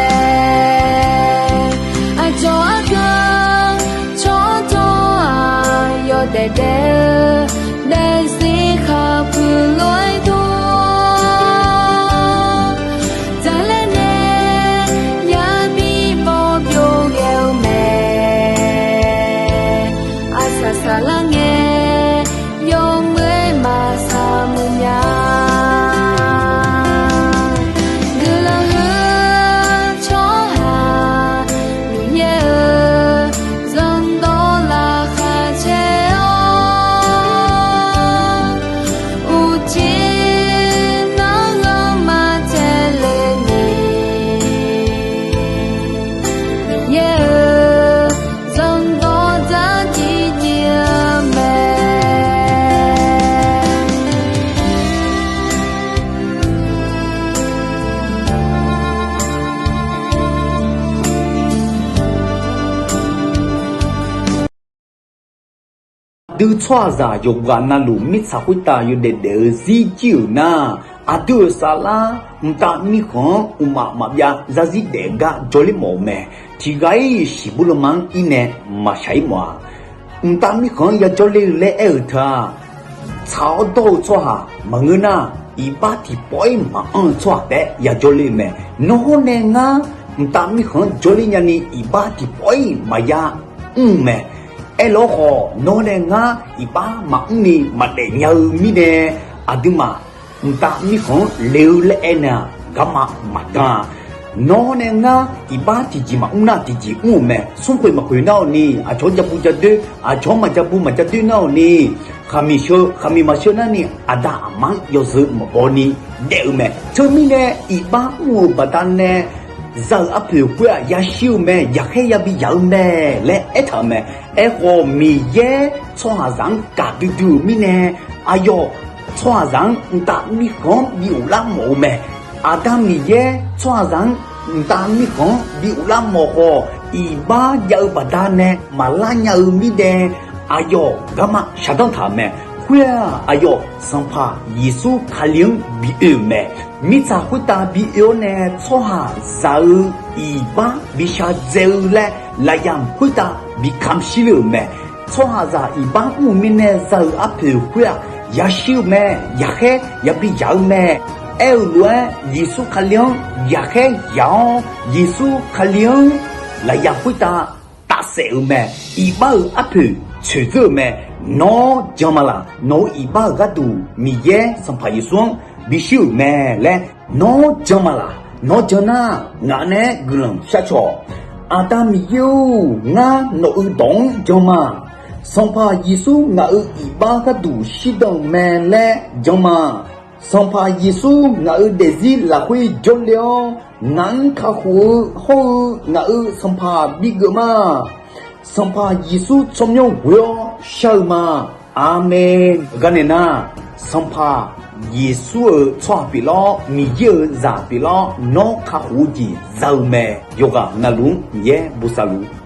Aqcawq argan tsawrcawv-aq, yawdaef daef-eu daefzir khaqpuiq lof-aer dor, dzaqlaer nae yabi bawr byov ghae-eu mae. Arsaq saqlar ngae, yawmuiq-aer maqsaq muiq nya. Guiqlanq huiq-eu tsawrhaq Miqyaer-euq zanqdawq laqkhaq caer-awr, uqcif nanr ghanr maqtsaev le ni, Miqyaer-euq zanqdawq dzardziv dziv-eu mae. Aqdui tsawrhaqzaq yawqghaq navluf mirtsaq khoertav yawdaef daef-eu zir jir-euq nar, aqdui-euq saflar mqtav mirkhanq-anr mqmaq maqbyav zarzir daef gar jawrler mawf-eu mae. Tiqghaq-ir shiqbur lanma-anr ir nae maqshaq-ir mawf-a. Mqtav mirkhanq-anr yajawr ler-eu laer aer-euq teu-aq, tsaq-awr dawr-eu tsawrhaq maqngeur nar, iqbax tiqpawf-ir maqanr-eu tsawrhaq taef-aer yajawr ler-eu mae. Nawr nae ngar mqtav mirkhanq-anr jawrler nyani iqbax tiqpawf-ir maqya mr-eu mae. Aerlawr khawf, nawr nae ngar iqbax maqmr ni maqdaef nya-eu mirnae, aqduimaf mqtav mirkhanq-anr le-eu laer aer naeq-aq, garma maqdan-a. Nawr nae ngar iqbax tiqjeq maqmr nar tiqjeq mr-euq mae. Smrkhoeq maqkhoeq nar-awq ni, aqcawq-anr jabu jadoer, aqcawq-anr maqjabu maqjadoer nar-awq ni, khaqmiq sheu khaqmiq maqsheu nar ni, aqda aqma-anr yawzeu maqbaw ni daef-eu mae. Teumirnae iqbax mr-euq baqdanae za-euq arpoeq khoer-aq yashir-eu mae, yaqkhaer yabi yaq-eu mae laer aertaq-euq mae. Aerkhawf, Miqyaer tsawrhaqzaq-anr gaqdui dui-euq mirnae, aqyawf tsawrhaqzaq-anr mqtav mirkhanq-anr bi ghoflar mawf-eu mae. Aqda Miqyaer tsawrhaqzaq-anr mqtav mirkhanq-anr bi ghoflar mawf khawf, iqbax jav-eu baqdanae maqlar nya-eu mirnae, aqyawf garma shaqdanr taq-euq mae. Khoer-aq, aqyawf Sanqpaq Yeqsur Kali-anr bi oe-euq mae. Mirtsaq khoertav bi oe-awr nae tsawrhaqzaq-eu iqbax bi shardzae-eu laer lafyamq khoertav bi kamq shir le-euq mae. Tsawrhaqzaq iqbax mr-euq mirnae za-euq arpoeq khoer-aq yashir-eu mae, yaqkhaer yabi yaq-eu mae. Aer-eu lof-aer, Yeqsur Kali-anr yaqkhaer yaq-awr, Yeqsur Kali-anr lafyamq khoertav tafsaef-euq mae. Iqbax-euq arpoeq tsoeqdzeur-euq mae. Nawr jan ma laq? Nawq-euq iqbax-euq gharduq Miqyaer Sanqpaq Yeqsur-anr bishir-euq mae laer nawr jan ma laq? Nawr jan nar, ngaq naeq-aer guiqlanq sharcaw-awq. Aqda Miqyaer-or, ngar nawq-euq dawq-anr jan ma. Sanqpaq Yeqsur ngaq-euq iqbax gharduq shirdan-euq mae laer jan ma. Sanqpaq Yeqsur ngaq-euq daefzir lafkhoer jawrle-awr, ngaq-anr kakhof-eu hawr-eu ngaq-euq Sanqpaq bigeuf ma. Sanqpaq Yeqsur tsawrmyanr ghoe-awr shar-eu ma. Aqmeq. Garnaeq nar, Sanqpaq Yeqsur-euq tsawrhaq pyeuflar-awr, Miqyaer-euq zaq pyeuflar-awr, nawr kakhof-eu jeq za-eu mae. Yawqghaq navluf-anr Miqyaer bosav luf-eu